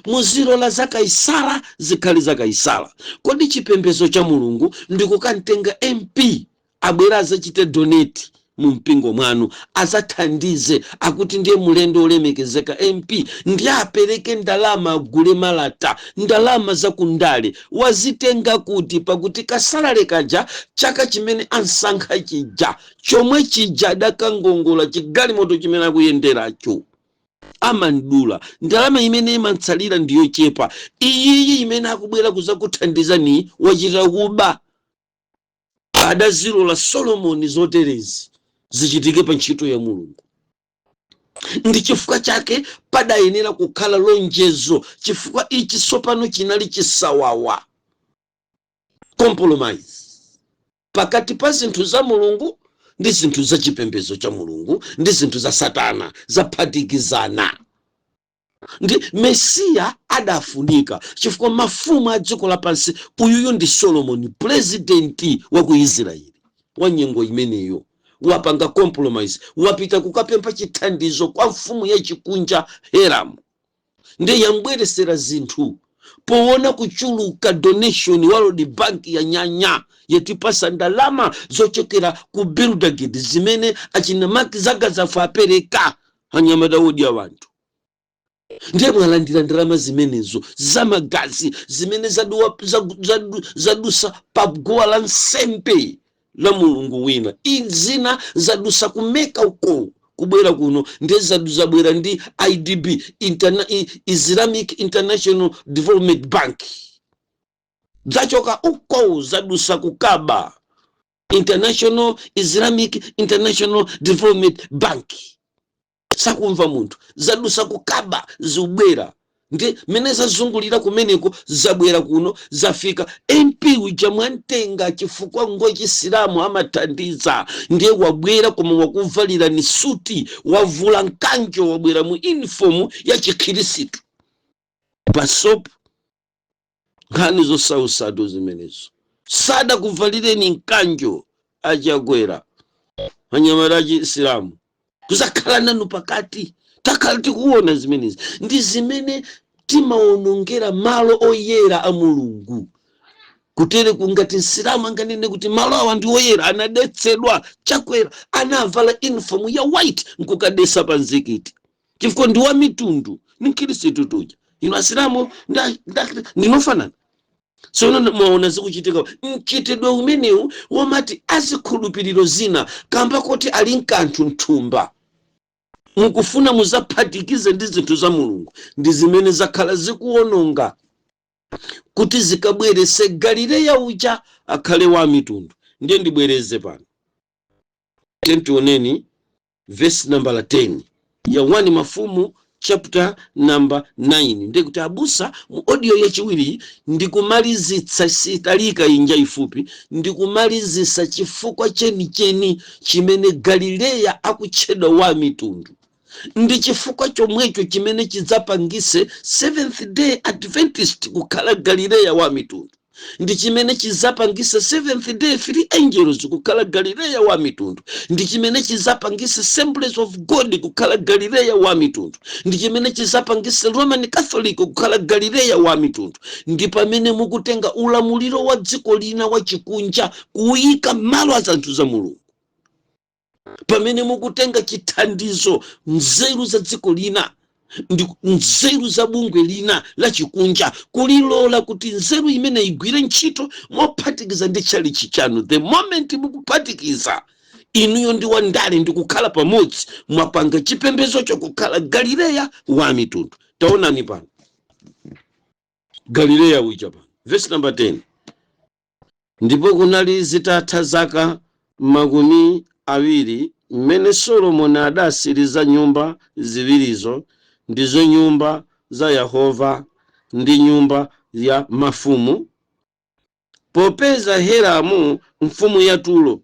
muzilola za Kaisara zikhale za Kaisara. Kodi chipembedzo cha Mulungu ndikukamtenga MP abwera azachite donate? Mu mpingo mwanu azathandize, akuti ndiye mulendo olemekezeka MP, ndiye apereke ndalama agule malata. Ndalama zakundale wazitenga kuti? Pakuti ka salary kaja chaka chimene ansankha chija, chomwe chija adakangongola chigalimoto chimene akuyenderacho. Amandula ndalama imene imatsalira ndiyochepa. Iyiyi imene akubwera kuzakuthandizani wachita kuba. Adazilola Solomoni zoterezi zichitike pa ntchito ya Mulungu. Ndi chifukwa chake padayenera kukhala lonjezo, chifukwa ichi tsopano chinali chisawawa, compromise pakati pa zinthu za Mulungu ndi zinthu za chipembedzo cha Mulungu ndi zinthu za Satana, zaphatikizana. Ndi Mesiya adafunika chifukwa mafumu a dziko lapansi, uyuyu ndi Solomoni, purezidenti wa ku Israeli wa nyengo imeneyo, wapanga compromise, wapita kukapempha chithandizo kwa mfumu yachikunja Heramu, ndi yambweresera zinthu poona kuchuluka donation. World Bank ya nyanya yatipasa ndalama zochokera ku Bildergate zimene achina Mark Zuckerberg apereka, anyamata odya wanthu. Ndiye mwalandira ndalama zimenezo zamagazi zimene zadusa pa guwa la nsembe la mulungu wina. Zina zadusa kumeka uko kubwera kuno, ndiye zabwera ndi IDB, Islamic International Development Bank. Zachoka uko, zadusa kukaba International Islamic International Development Bank, sakumva munthu. Zadusa kukaba, zikubwera, ndi mene zazungulira kumeneko, zabwera kuno, zafika. MP uja mwamtenga chifukwa ngochisilamu, amathandiza, ndiye wabwera, koma wakuvalira ni suti, wavula mkanjo, wabwera mu uniform ya Chikhirisitu pasopo. Nkhani zosausatu zimenezo. Sadakuvalireni mkanjo Achakwera, anyamata achisilamu kuzakhala nanu pakati. Takhala tikuona zimenezi, ndi zimene timaonongera malo oyera a Mulungu. Kutere kungati Msilamu anganene kuti malo awa ndi oyera, anadetsedwa. Chakwera anavala uniform ya white nkukadesa pa mzikiti chifukwa ndi wa mitundu, ni Mkhristu tuja. Inu Asilamu ndinofanana. Tsono mwaona zikuchitika, mchitidwe umenewu womati azikhulupiriro zina kamba kuti ali mkanthu mthumba, mukufuna muzaphatikize ndi zinthu za Mulungu, ndi zimene zakhala zikuwononga kuti zikabwerese Galileya uja akhale wa mitundu. Ndiye ndibwereze pano, tioneni verse number 10 ya 1 Mafumu chapter number 9. Ndiye kuti abusa, mu audio yachiwiri ndikumalizitsa, sitalika inja ifupi, ndikumalizitsa chifukwa chenicheni chimene Galileya akutchedwa wa mitundu. Ndi chifukwa chomwecho chimene chidzapangise Seventh Day Adventist kukhala Galileya wa mitundu, ndi chimene chidzapangisa Seventh Day Free Angels kukhala Galileya wa mitundu, ndi chimene chidzapangisa Assemblies of God kukhala Galileya wa mitundu, ndi chimene chidzapangisa Roman Catholic kukhala Galileya wa mitundu. Ndi pamene mukutenga ulamuliro wa dziko lina wa chikunja kuyika malo a zanthu za Mulungu, pamene mukutenga chithandizo, nzeru za dziko lina ndi nzeru za bungwe lina la chikunja, kulilola kuti nzeru imene igwire ntchito mophatikiza ndi tchalichi chanu. The moment mukuphatikiza inuyo ndi wandale ndi kukhala pamodzi, mwapanga chipembedzo kukhala Galileya wa mitundu. Taonani pano Galileya uja pano, verse number 10: "Ndipo kunali zitatha zaka 20 mmene Solomoni adasiriza nyumba ziwirizo, ndizo nyumba za Yehova ndi nyumba ya mafumu, popeza Hiramu mfumu ya Turo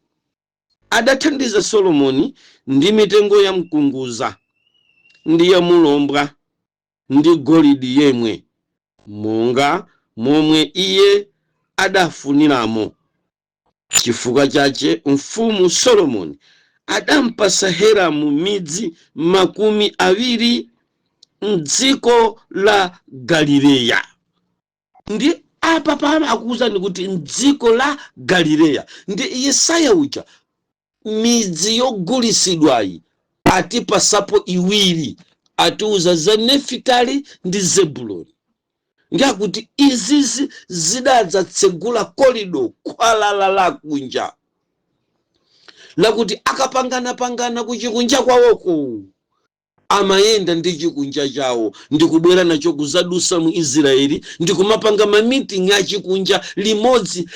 adathandiza Solomoni ndi mitengo ya mkunguza ndi ya mulombwa ndi golide yemwe, monga momwe iye adafuniramo. Chifukwa chache mfumu Solomoni adampasa Hiramu midzi 20 mdziko la Galileya." Ndi apa pama akuwuzani kuti mdziko la Galileya ndi Yesaya uja. Midzi yogulisidwayi atipasapo iwiri, atiuza za Nefitali ndi Zebuloni. Ndiakuti izizi zidadzatsegula corridor, khwalala lakunja, lakuti akapanganapangana kuchikunja kwawoko, amayenda ndi chikunja chawo ndikubwera nacho kuzadusa mu Israeli, ndikumapanga mamitingi achikunja limodzi,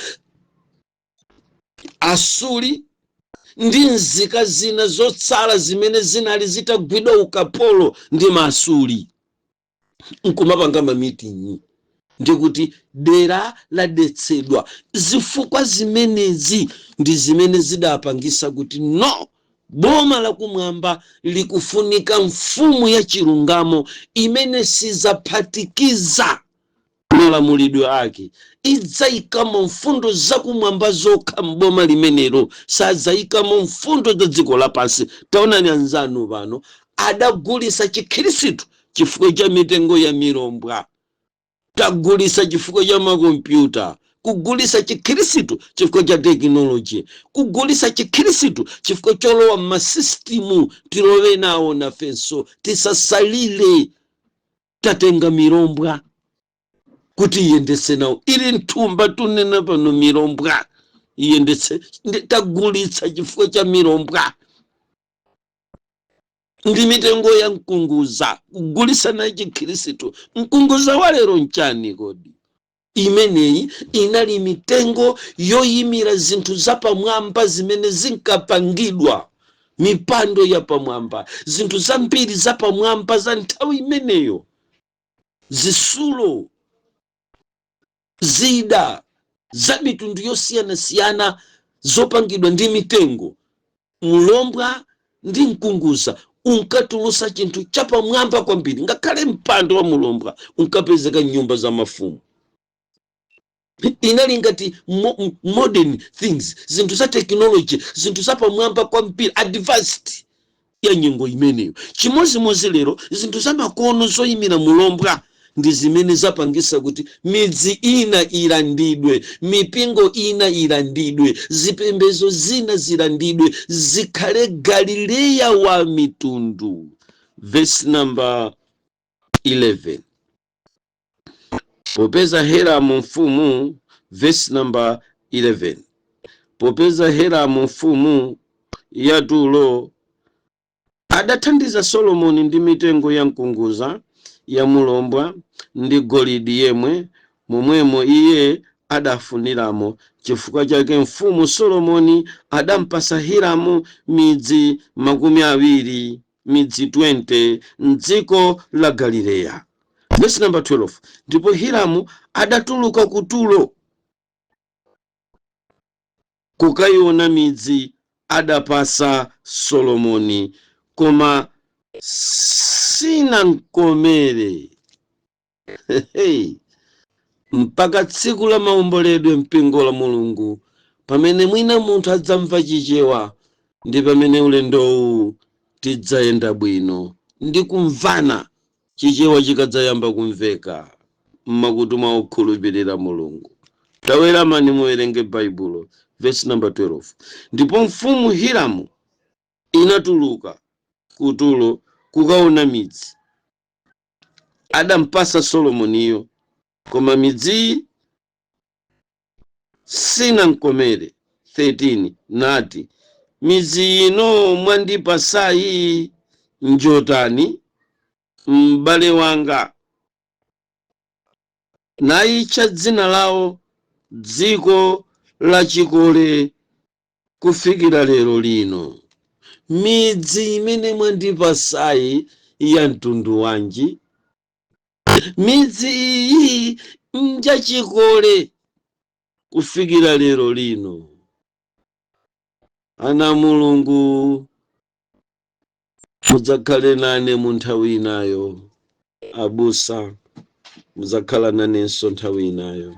Asuli ndi nzika zina zotsala zimene zinali zitagwidwa ukapolo ndi Maasuli, nkumapanga mamitingi, ndikuti dera ladetsedwa. Zifukwa zimenezi ndi zimene zidapangisa kuti no, boma lakumwamba likufunika mfumu ya chilungamo imene sizaphatikiza malamulidwe ake, idzayikamo mfundo zakumwamba zokha mboma limenelo, sadzayikamo mfundo za dziko lapansi. Taonani anzanu pano adagulisa Chikhirisitu chifukwa cha mitengo ya milombwa, tagulisa chifukwa cha makompyuta, kugulisa Chikhirisitu chifukwa cha technology, kugulisa Chikhirisitu chifukwa cholowa m'masystem. Tilowe nawo nafenso, tisasalire. Tatenga milombwa kuti iyendetse nawo, ili mthumba tunena pano, milombwa iyendetse. Tagulitsa chifukwa cha milombwa ndi mitengo ya mkunguza, kugulisa naye Chikhirisitu. Mkunguza wa lero nchani kodi? Imeneyi inali mitengo yoyimira zinthu zapamwamba zimene zinkapangidwa, mipando yapamwamba, zinthu zambiri zapamwamba za nthawi imeneyo, zisulo, zida za mitundu yosiyanasiyana zopangidwa ndi mitengo. Mlombwa ndi mkunguza unkatulusa chinthu chapamwamba kwambiri. Ngakhale mpando wa mulombwa unkapezeka nyumba za mafumu. Inali ngati modern things, zinthu za technology, zinthu zapamwamba kwambiri, advanced ya nyengo imeneyo. Chimozimozi lero, zinthu zamakono zoyimira mulombwa ndi zimene zapangisa kuti midzi ina ilandidwe, mipingo ina ilandidwe, zipembedzo zina zilandidwe, zikhale Galileya wa mitundu. Verse number 11, popeza Hiramu mfumu, verse number 11, popeza Hiramu mfumu ya Turo adathandiza Solomoni ndi mitengo ya mkunguza, ya mulombwa ndi golidi yemwe, momwemo iye adafuniramo. Chifukwa chake mfumu Solomoni adampasa Hiramu midzi 20, midzi 20 mdziko la Galileya. Verse number 12, ndipo Hiramu adatuluka ku Turo kukayiona midzi adapasa Solomoni, koma sinamkomere. Hey, mpaka tsiku la maomboledwe, mpingo la Mulungu, pamene mwina munthu adzamva Chichewa, ndi pamene ulendowu tidzayenda bwino ndi kumvana. Chichewa chikadzayamba kumveka mmakutu mwa okhulupirira Mulungu, taweramani muwerenge Baibulo. Verse number 12, ndipo mfumu Hiramu inatuluka ku Turo kukaona midzi adampasa Solomoniyo, koma midziyi sinamkomere. 13 nati, "Midzi ino mwandipasayi njotani, m'bale wanga?" Nayitcha dzina lawo Dziko la Chikole kufikira lero lino. Midzi imene mwandipasayi ya mtundu wanji? Midzi iyi njachikole kufikira lero lino. Ana Mulungu, mudzakhale nane mu nthawi inayo. Abusa, mudzakhala nanenso nthawi inayo,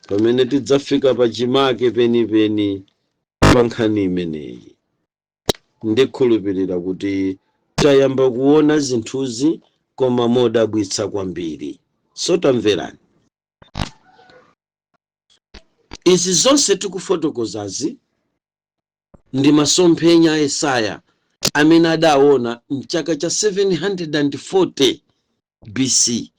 pamene tidzafika pachimake penipeni pa nkhani imeneyi. Ndikhulupirira kuti tayamba kuona zinthuzi, koma modabwitsa kwambiri. So tamverani, izi zonse tikufotokozazi Ndi masomphenya a Yesaya amene adaona mchaka cha 740 BC,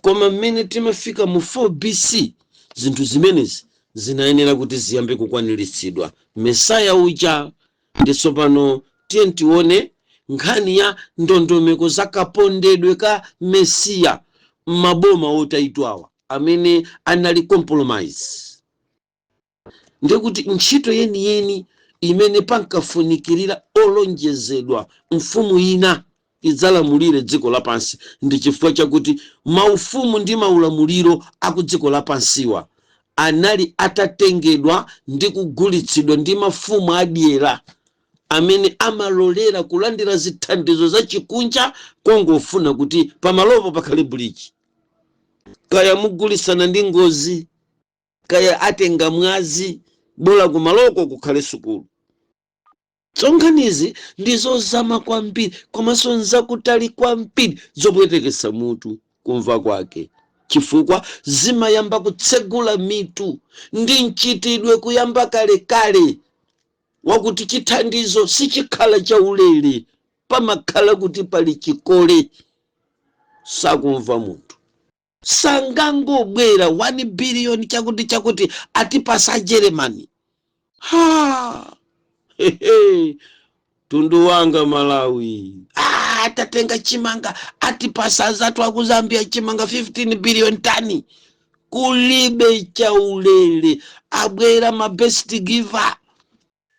koma mmene timafika mu 4 BC zinthu zimenezi zinayenera kuti ziyambe kukwaniritsidwa, Mesaya uja. Ndi tsopano tiye tione nkhani ya ndondomeko za kapondedwe ka Mesiya m'maboma otayidwawa amene anali compromise. Ndikuti ntchito yeniyeni imene pankafunikirira olonjezedwa, mfumu ina idzalamulire dziko lapansi, ndi chifukwa chakuti maufumu ndi maulamuliro aku dziko lapansiwa anali atatengedwa ndi kugulitsidwa ndi mafumu adyera amene amalolera kulandira zithandizo za chikunja kongofuna kuti pamalopo pakhale bridge. Kaya mugulisana ndi ngozi, kaya atenga mwazi, bola kumaloko kukhale sukulu. Tsonkhanizi ndi zozama kwambiri komanso nzakutali kwambiri, zopwetekesa mutu kumva kwake, chifukwa zimayamba kutsegula mitu ndi mchitidwe kuyamba kalekale wakuti chithandizo sichikhala chaulere, pamakhala kuti pali chikole. Sakumva munthu, sangangobwera 1 billion chakuti chakuti atipasa Germany. Ha, hehe, tundu wanga Malawi, ah, tatenga chimanga, atipasa azathu aku Zambia chimanga 15 billion tani. Kulibe chaulere. Abwera ma best giver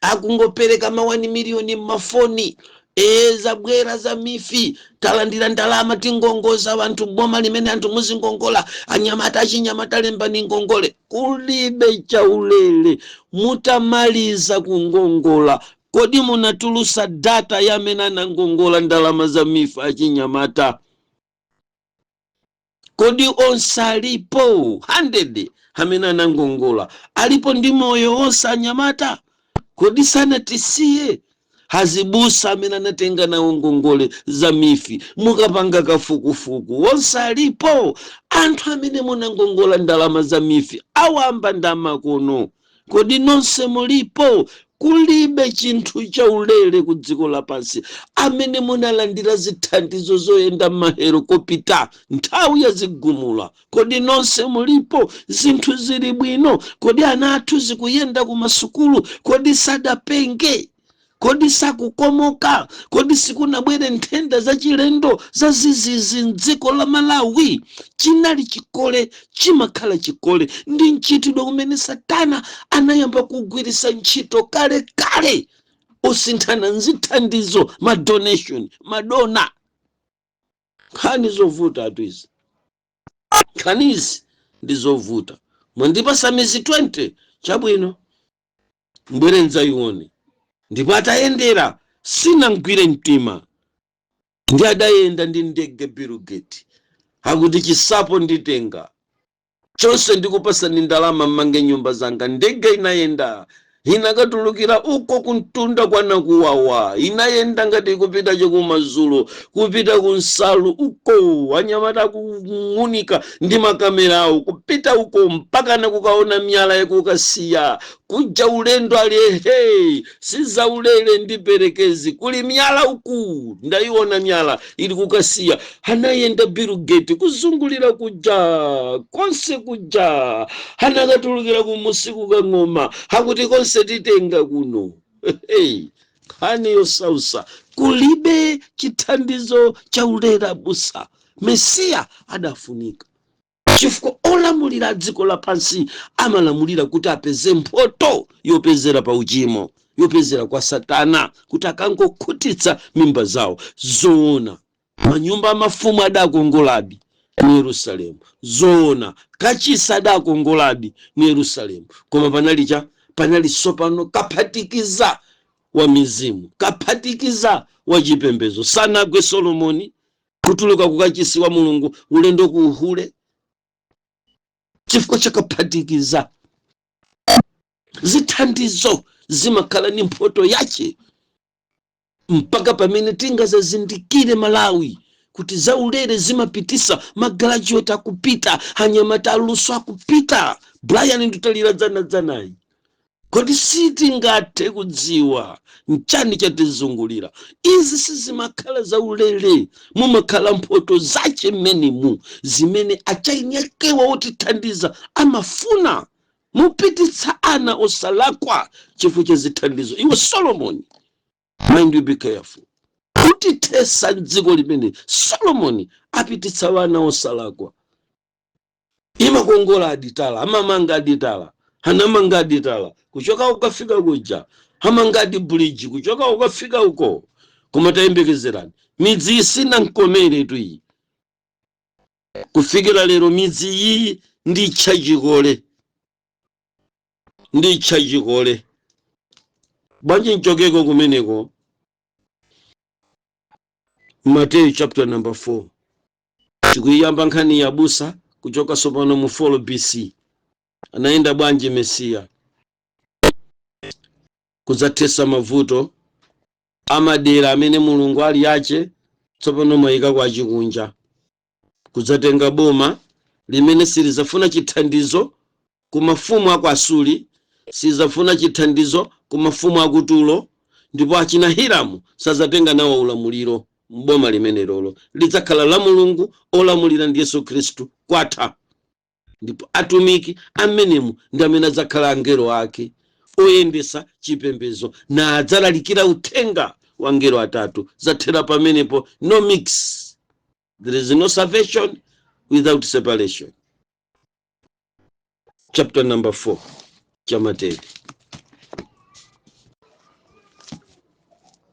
akungopereka ma 1 million mmafoni e zabwera za MIF, talandira ndalama, tingongoza anthu. Boma limene anthu muzingongola, anyamata, achinyamata, lembani ngongole. Kulibe chaulere. Mutamaliza kungongola, kodi munatulusa data yamene anangongola ndalama za MIF achinyamata? Kodi onse alipo 100 amene anangongola alipo ndi moyo onse anyamata? Kodi sanatisiye azibusa amene anatenga nawo ngongole za MIF? Mukapanga kafukufuku, onse alipo? Anthu amene munangongola ndalama za MIF awamba ndamakono, kodi nonse mulipo? Kulibe chinthu chaulere ku dziko lapansi. Amene munalandira zithandizo zoyenda mahelikopita nthawi ya zigumula, kodi nonse mulipo? Zinthu zili bwino? Kodi ana athu zikuyenda ku masukulu? Kodi sadapenge? Kodi sakukomoka? Kodi sikunabwere nthenda zachilendo zazizizi mdziko la Malawi? Chinali chikole, chimakhala chikole ndi mchitidwe umene Satana anayamba kugwiritsa ntchito kale kale, osinthana nzithandizo, ma donation, ma donor. Nkhani zovuta atu izi, nkhanizi ndi zovuta. Mwandipasa mizi 20, chabwino, mbwere ndzayione. Ndipo atayendera sinamgwire mtima, ndi adayenda ndi ndege Bill Gates akuti chisapo nditenga chonse, ndikupasani ndalama mmange nyumba zanga. Ndege inayenda, inakatulukira uko kuntunda kwanakuwawa, inayenda ngati ikupita chakumadzulo, kupita kunsalu uko, anyamata kung'unika ndi makamera awo, kupita uko mpakana kukaona miyala yakukasiya kuja. Ulendo ali ehe, sizaulere, ndiperekezi, kuli miyala uku, ndayiona miyala ili kukasiya. Anayenda Bill Gates kuzungulira kuja konse kuja, anakatulukira kumusi kukang'oma, akuti konse titenga kuno. Hey, nkhani yosausa. Kulibe chithandizo chaulere busa. Mesiya adafunika chifukwa olamulira dziko lapansi amalamulira kuti apeze mphoto yopezera pa uchimo, yopezera kwa Satana, kuti akangokhutitsa mimba zawo. Zoona, manyumba amafumu adakongoladi mu Yerusalemu, zoona, kachisi adakongoladi mu Yerusalemu, koma panali cha panali sopano kaphatikiza wa mizimu, kaphatikiza wa chipembedzo. Sanagwe Solomoni kutuluka kukachisi wa Mulungu ulendo ku uhule chifukwa chakaphatikiza. Zithandizo zimakhala ni mphoto yache mpaka pamene tingazazindikire Malawi kuti zaulere zimapitisa. Ma graduate akupita, anyamata aluso akupita. Brian nditalira dzanadzanayi. Kodi sitingathe kudziwa nchani chatizungulira? Izi sizimakhala zaulere, mumakhala mphoto zache mmenemu zimene achaini akewa otithandiza amafuna. Mupititsa ana osalakwa chifukwa cha zithandizo. Iwe Solomoni, mind you, be careful. Kutithesa dziko limene Solomoni apititsa wana osalakwa. Imakongola aditala, amamanga aditala, anamanga aditala kuchoka ukafika kuja, amanga adi bridge kuchoka ukafika uko. Koma tayembekezerani, midzi isina nkomere tu iyi kufikira lero. Midzi iyi ndi tchachikole, ndi tchachikole bwanji? Nchokeko kumeneko. Mateyu chapter number 4, tikuyiyamba nkhani ya busa kuchoka sopano mu 4 BC. Anayenda bwanji Mesiya kudzathesa mavuto amadera amene Mulungu ali ache, tsopano mwayika kwa achikunja, kudzatenga boma limene silizafuna chithandizo ku mafumu aku Asuri, silizafuna chithandizo ku mafumu aku Turo, ndipo achina Hiramu sazatenga nawo ulamuliro mboma limene lolo lidzakhala la Mulungu, olamulira ndi Yesu Khristu. Kwatha. Ndipo atumiki amenemu ndi amene adzakhala angelo ake oyendesa chipembedzo na adzalalikira uthenga wa angelo atatu. Zathera pamenepo. No mix, there is no salvation without separation. Chapter number 4 cha Mateyu.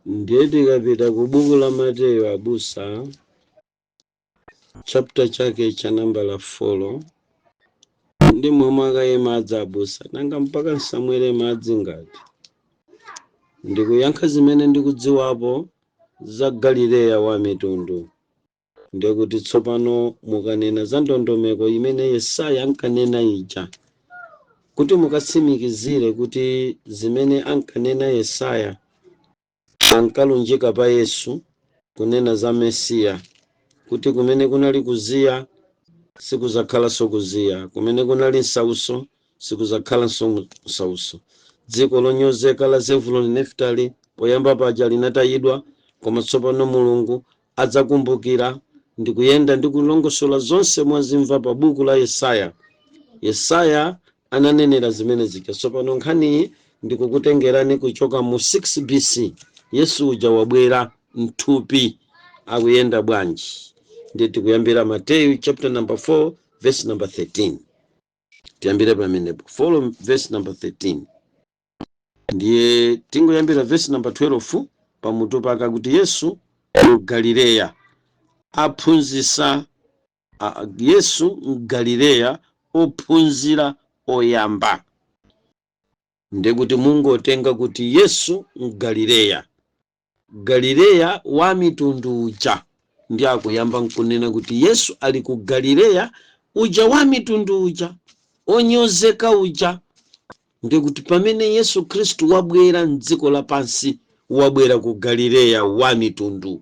Ndiye tikapita ku buku la Mateyu, abusa, chapter chake cha nambala 4, ndi momwe akaye madzi abusa. Nanga mpaka nsamwere madzi ngati ndikuyankha zimene ndikudziwapo za Galileya wa mitundu? Ndekuti tsopano mukanena za ndondomeko imene Yesaya ankanena ija, kuti mukatsimikizire kuti zimene ankanena Yesaya ankalunjika pa Yesu, kunena za Mesiya, kuti kumene kunali kuziya sikuzakhalanso kuziya, kumene kunali nsauso sikuzakhalanso nsauso, dziko lonyozeka la Zebuloni, Neftali poyamba paja linatayidwa, koma tsopano Mulungu adzakumbukira ndi kuyenda ndi kulongosola zonse mwazimva pa buku la Yesaya. Yesaya ananenera zimene zija. Tsopano nkhaniyi ndikukutengerani kuchoka mu 6 BC. Yesu uja wabwera mthupi, akuyenda bwanji? Ndiye tikuyambira Mateyu chapter number 4 verse number 13. Tiyambire pamenepo, 4 verse number 13. Ndiye tingoyambira verse number 12 pamutu paka kuti Yesu mu Galileya aphunzitsa. Yesu mgalileya, ophunzira oyamba. Ndekuti mungotenga kuti Yesu mgalileya, Galileya wa mitundu uja. Ndi akuyamba nkunena kuti Yesu ali ku Galileya uja wa mitundu uja, onyozeka uja. Ndikuti pamene Yesu Khristu wabwera mdziko lapansi, wabwera ku Galileya wa mitundu.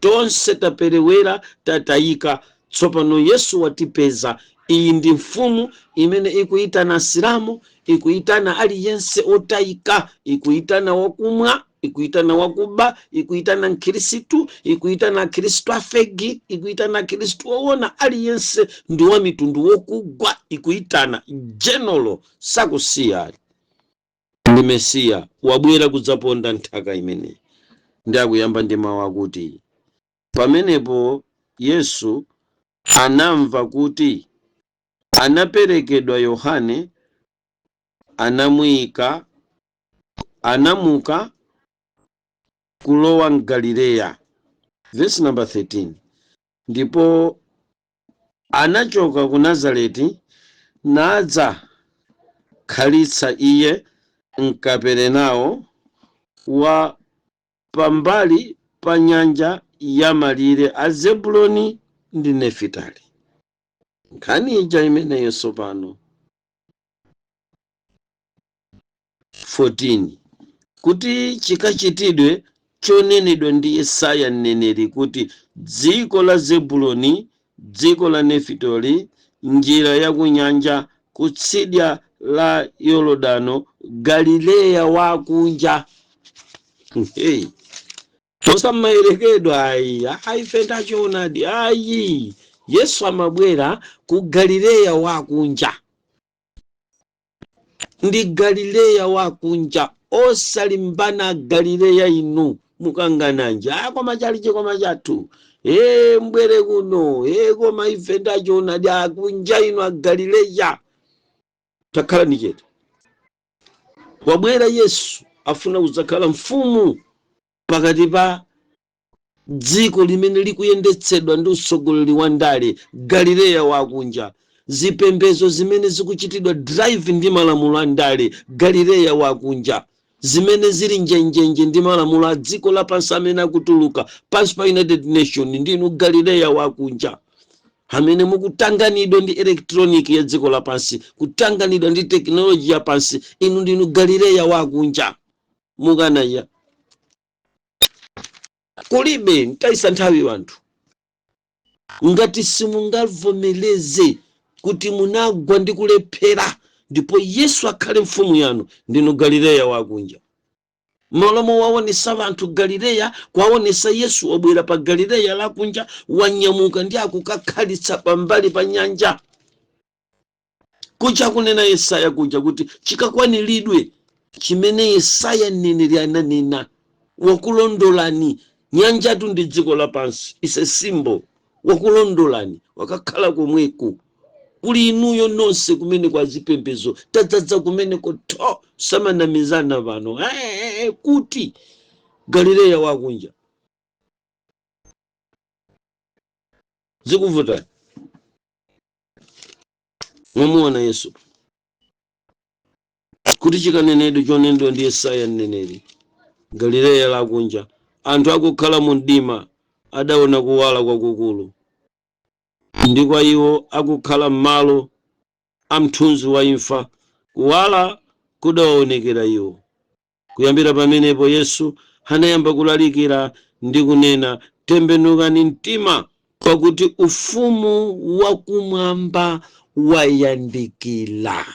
Tonse taperewera, tatayika, tsopano Yesu watipeza. Iyi ndi mfumu imene ikuyitana Asilamu, ikuyitana aliyense otayika, ikuyitana wakumwa, ikuyitana wakuba, ikuyitana mkhristu, ikuyitana akhristu a fake, ikuyitana akhristu owona. Aliyense ndi wa mitundu wokugwa, ikuyitana general, sakusiya. Ndi Mesiya wabwera kudzaponda nthaka imeneyi. Ndi akuyamba ndi mawu akuti, pamenepo Yesu anamva kuti anaperekedwa Yohane, anamuyika, anamuka kulowa mgalileya. Verse number 13, ndipo anachoka ku Nazareti nadza khalitsa iye mkaperenawo wa pambali pa nyanja ya malire a Zebuloni ndi Nefitali. Nkhani ija imeneyo. Tsopano 14, kuti chikachitidwe chonenedwa ndi Yesaya mneneri, kuti dziko la Zebuloni, dziko la Nefitali, njira ya kunyanja, kutsidya la Yorodano, Galileya wakunja. Hey. Osamayerekedwa ayi, ayi, ife tachionadi ayi. Yesu amabwera ku Galileya wakunja, ndi Galileya wakunja, osalimbana Galileya inu mukangananja, ah, koma chalichi koma chathu e mbwere kuno e, koma ife tachionadi akunja inu a Galileya takhala ni chete. Wabwera Yesu, afuna kudzakhala mfumu pakati pa dziko limene likuyendetsedwa ndi utsogoleri wa ndale, Galileya wakunja, zipembedzo zimene zikuchitidwa drive ndi malamulo a ndale, Galileya wakunja, zimene zili njenjenje ndi malamulo a dziko lapansi amene akutuluka pansi pa United Nation. Ndinu Galileya wakunja amene mukutanganidwa ndi electronic ya dziko lapansi, kutanganidwa ndi technology ya pansi. Inu ndinu Galileya wakunja, mukanaya kulibe ntayisa nthawi wanthu. Ngati simungavomereze kuti munagwa ndi kulephera ndipo Yesu akhale mfumu yanu, ndinu Galileya wakunja. Malomo waonesa vanthu Galileya, kwaonesa Yesu wabwera pa Galileya lakunja, wanyamuka ndi akukakhalitsa pambali pa nyanja kuja kunena Yesaya kuja kuti chikakwaniridwe chimene Yesaya mneneri ananena, wakulondolani. Nyanjatu ndi dziko lapansi, ise simbo wakulondolani, wakakhala komweko kuli inuyo nonse kumene kwa zipembedzo tadzadza kumeneko tho samanamizana pano. Kuti Galileya wakunja zikuvutani. Mwamuona Yesu kuti chikanenedwe chonenedwa ndi Yesaya mneneri, Galileya lakunja, anthu akukhala mu mdima adaona kuwala kwakukulu, ndi kwa iwo akukhala m'malo a mthunzi wa imfa kuwala kudawaonekera iwo. Kuyambira pamenepo Yesu anayamba kulalikira ndi kunena, tembenukani mtima, pakuti ufumu wakumwamba wayandikira.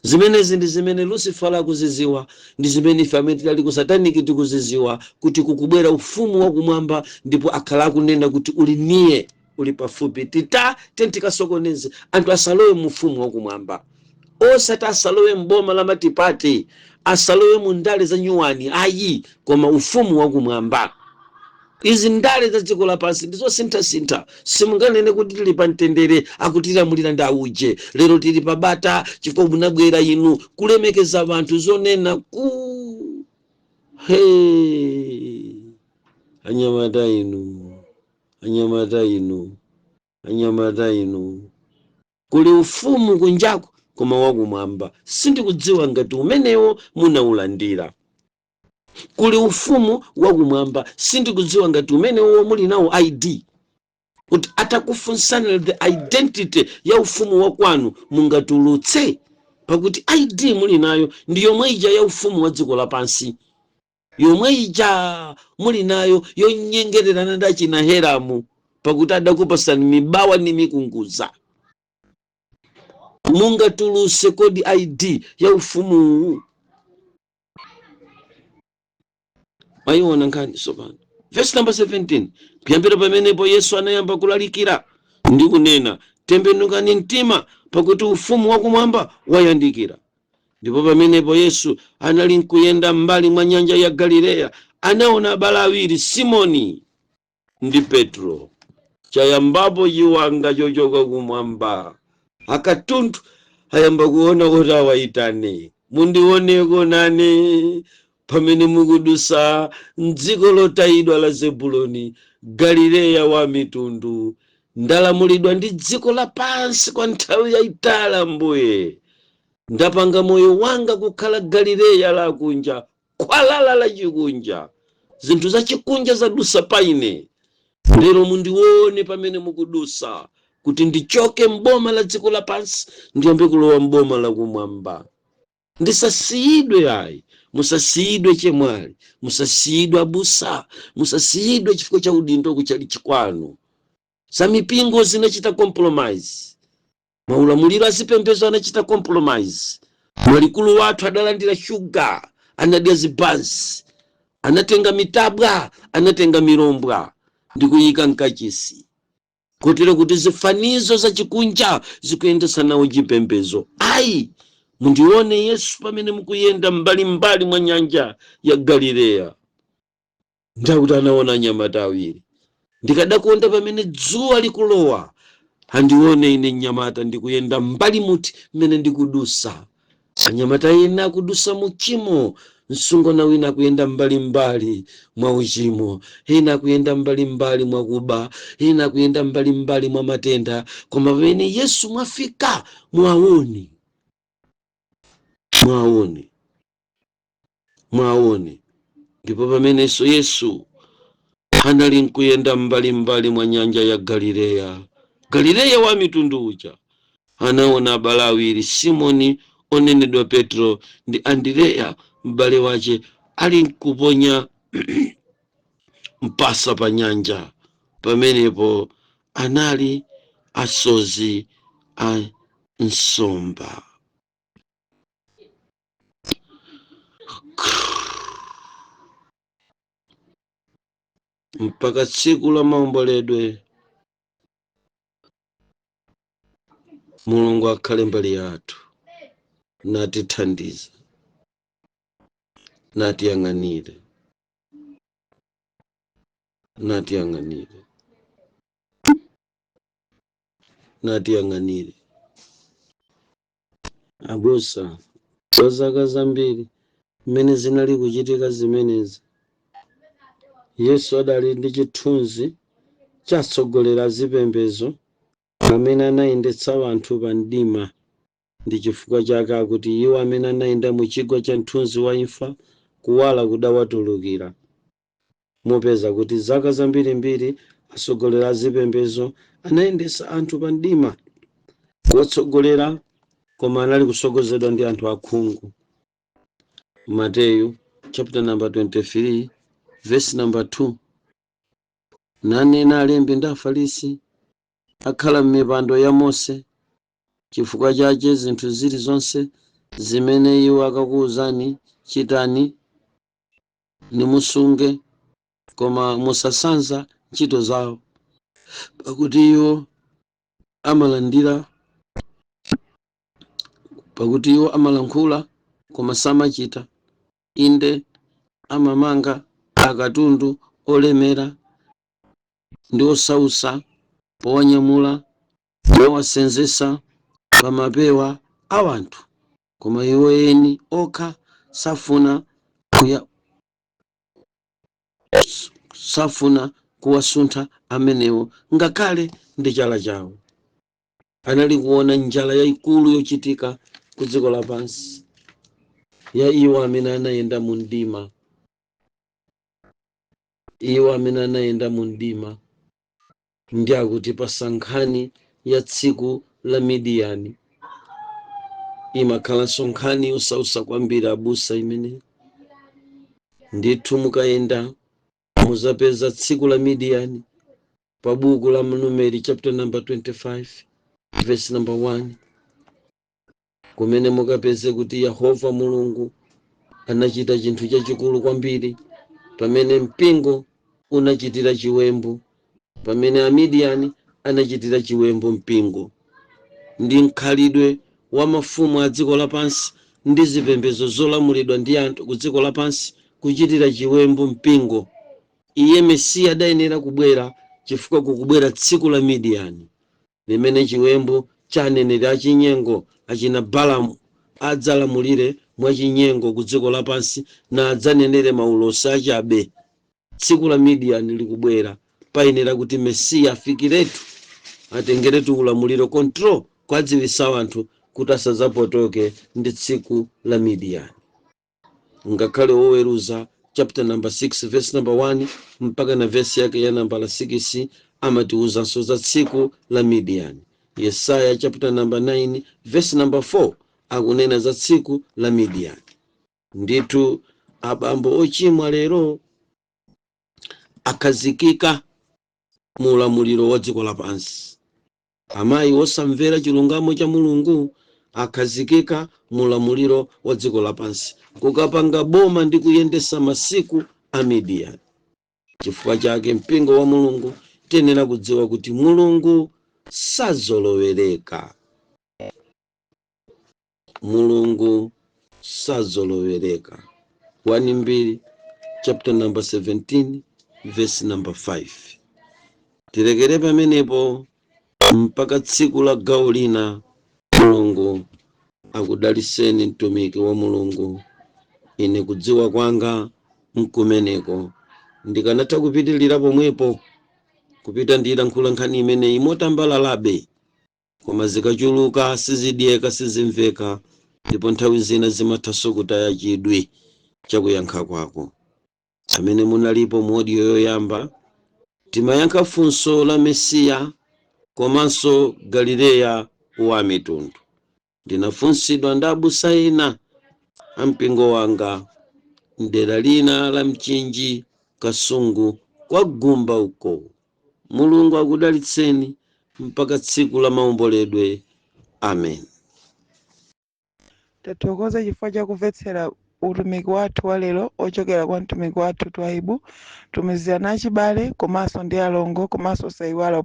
Zimenezi ndi zimene Lucifer akuziziwa, ndi zimene ife amene tidali ku satanic tikuziziwa, kuti kukubwera ufumu wakumwamba, ndipo akhala akunena kuti uli niye, uli pafupi. Tita tentikasokoneze anthu asalowe mu ufumu wakumwamba, osati asalowe mboma la matipati, asalowe mu ndale za nyuwani ayi, koma ufumu wakumwamba. Izi ndale za dziko lapansi ndizosinthasintha. Simunganene kuti tili pa mtendere, akutilamulira ndi auje. Lero tili pa bata chifukwa munabwera inu kulemekeza anthu zonena ku he. Anyamata inu, anyamata inu, anyamata inu, kuli ufumu kunjako koma wakumwamba sindikudziwa ngati umenewo munaulandira. Kuli ufumu wakumwamba, sindikudziwa ngati umenewo muli nawo ID, kuti atakufunsani the identity ya ufumu wa kwanu mungatulutse, pakuti ID muli nayo ndi yomwe ija ya ufumu wa dziko lapansi, yomwe ija muli nayo yonyengererana ndi achina Heramu, pakuti adakupasani mibawa ndi mikunguza. Mungatulutse kodi ID ya ufumuwu? Mwayiona nkhani tsopano. Verse number 17, kuyambira pamenepo Yesu anayamba kulalikira ndi kunena, tembenukani mtima, pakuti ufumu wakumwamba wayandikira. Ndipo pamenepo Yesu anali nkuyenda m'mbali mwa nyanja ya Galileya, anaona abale awiri, Simoni ndi Petro. Chayambapo chiwanga chochoka kumwamba, akatundu ayamba kuona kuti awayitane, mundioneko nane pamene mukudusa mdziko lotayidwa la Zebuloni, Galileya wa mitundu. Ndalamulidwa ndi dziko lapansi kwa nthawi yayitali, Ambuye. Ndapanga moyo wanga kukhala Galileya lakunja, khwalala la chikunja. Zinthu za chikunja zadusa pa ine. Lero mundione pamene mukudusa, kuti ndichoke mboma la dziko lapansi ndiyambe kulowa mboma la kumwamba. Ndisasiyidwe ayi. Musasiyidwe chemwali, musasiyidwe abusa, musasiyidwe chifukwa cha udindo kuchalichi kwanu. Za mipingo zinachita compromise. Maulamuliro azipembedzo anachita compromise. Mwalikulu wathu adalandira shuga, anadya zibansi, anatenga mitabwa, anatenga milombwa ndi kuyika mkachisi, kotero kuti zifanizo zachikunja zikuyendetsa nawo chipembedzo. Ayi, mundione Yesu pamene mukuyenda mbalimbali mwa nyanja ya Galileya. Ndakuti anaona anyamata awiri. Ndikadakonda pamene dzuwa likulowa andione ine mnyamata ndikuyenda mbali muti mmene ndikudusa. Anyamata ena akudusa muchimo, msungwana wina akuyenda mbalimbali mwa uchimo, ena akuyenda mbalimbali mwa kuba, ena akuyenda mbalimbali mwa matenda, koma pamene Yesu mwafika, mwaone, mwaone, mwaone. Ndipo pamenenso Yesu anali nkuyenda mbalimbali mwa nyanja ya Galileya, Galileya wa mitundu uja, anaona abale awiri, Simoni onenedwa Petro ndi Andireya m'bale wace, ali nkuponya mpasa pa nyanja. Pamenepo anali asozi a nsomba. Mpaka tsiku la maomboledwe, Mulungu akhale mbali yathu, natithandiza, natiyang'anire, natiyang'anire, natiyang'anire. Abusa, kwa zaka zambiri mmene zinali kuchitika zimenezi, Yesu adali ndi chithunzi cha atsogoleri a zipembedzo amene anayendetsa anthu pa mdima. Ndi chifukwa chake akuti iwo amene anayenda mu chigwa cha mthunzi wa imfa, kuwala kudawatulukira. Mupeza kuti zaka zambirimbiri atsogoleri a zipembedzo anayendetsa anthu pa mdima, kuwatsogolera, koma anali kutsogozedwa ndi anthu akhungu. Mateyu chapter number 23 verse number 2: Nanena alembi ndi Afarisi akhala m'mipando ya Mose, chifukwa chache zinthu zili zonse zimene iwo akakuwuzani chitani, nimusunge, koma musasanza ntchito zawo, pakuti iwo amalandira pakuti iwo amalankhula koma samachita. Inde amamanga akatundu olemera ndi osausa powanyamula, nawasenzesa pa mapewa a wanthu, koma iwo eni okha safuna kuwasuntha amenewo ngakhale ndi chala chawo. Anali kuona njala yayikulu yochitika ku dziko lapansi ya iwo amene anayenda mu mdima, iwo amene anayenda mu mdima. Ndi akuti pasa nkhani ya tsiku la Midiyani, imakhalanso nkhani yosausa kwambiri, abusa, imene ndithu mukayenda muzapeza tsiku la Midiyani pa buku la Numeri chapter number 25 verse number 1, kumene mukapeze kuti Yehova Mulungu anachita chinthu chachikulu kwambiri pamene mpingo unachitira chiwembu, pamene Amidiyani anachitira chiwembu mpingo, ndi mkhalidwe wa mafumu a dziko lapansi ndi zipembedzo zolamulidwa ndi anthu ku dziko lapansi kuchitira chiwembu mpingo. Iye Mesiya adayenera kubwera chifukwa kukubwera tsiku la Midiyani, limene chiwembu cha aneneri achinyengo achina Balamu adzalamulire mwachinyengo ku dziko lapansi na adzanenere maulosi achabe. Tsiku la Midiyani likubwera, payenera kuti Mesiya afikiretu, atengeretu ulamuliro, control, kwadziwitsa anthu kuti asadzapotoke ndi tsiku la Midiyani. Ngakhale Oweruza chapter number 6 verse number 1 mpaka na verse yake ya nambala 6 amatiwuzanso za tsiku la Midiyani. Yesaya chapter number 9 verse number 4 akunena za tsiku la Midiyani. Ndithu abambo ochimwa lero akhazikika mu ulamuliro wa dziko lapansi. Amayi osamvera chilungamo cha Mulungu akhazikika mulamuliro wa dziko lapansi, kukapanga boma ndi kuyendesa masiku a Midiyani. Chifukwa chake mpingo wa Mulungu tiyenera kudziwa kuti Mulungu sazolowereka. Mulungu sazolowereka. 1 Mbiri chapter number 17 verse number 5. Tilekere pamenepo mpaka tsiku la gawo lina. Mulungu akudaliseni, mtumiki wa Mulungu. Ine kudziwa kwanga nkumeneko. Ndikanatha kupitilira pomwepo, kupita ndilankhula nkhani imeneyi motambalalabe, koma zikachuluka sizidyeka, sizimveka, ndipo nthawi zina zimathanso kutaya chidwi chakuyankha kwako. Amene munalipo mu audio yoyamba, timayankha funso la Mesiya komanso Galileya wa mitundu. Ndinafunsidwa ndi abusa ena ampingo wanga mdera lina la Mchinji, Kasungu, kwa Gumba uko. Mulungu akudalitseni mpaka tsiku la maomboledwe. Amen. Tathokoza chifukwa chakumvetsera utumiki wathu wa lero ochokera kwa mtumiki wathu Twaibu. Tumizirana achibale komanso ndi alongo, komanso sayiwala.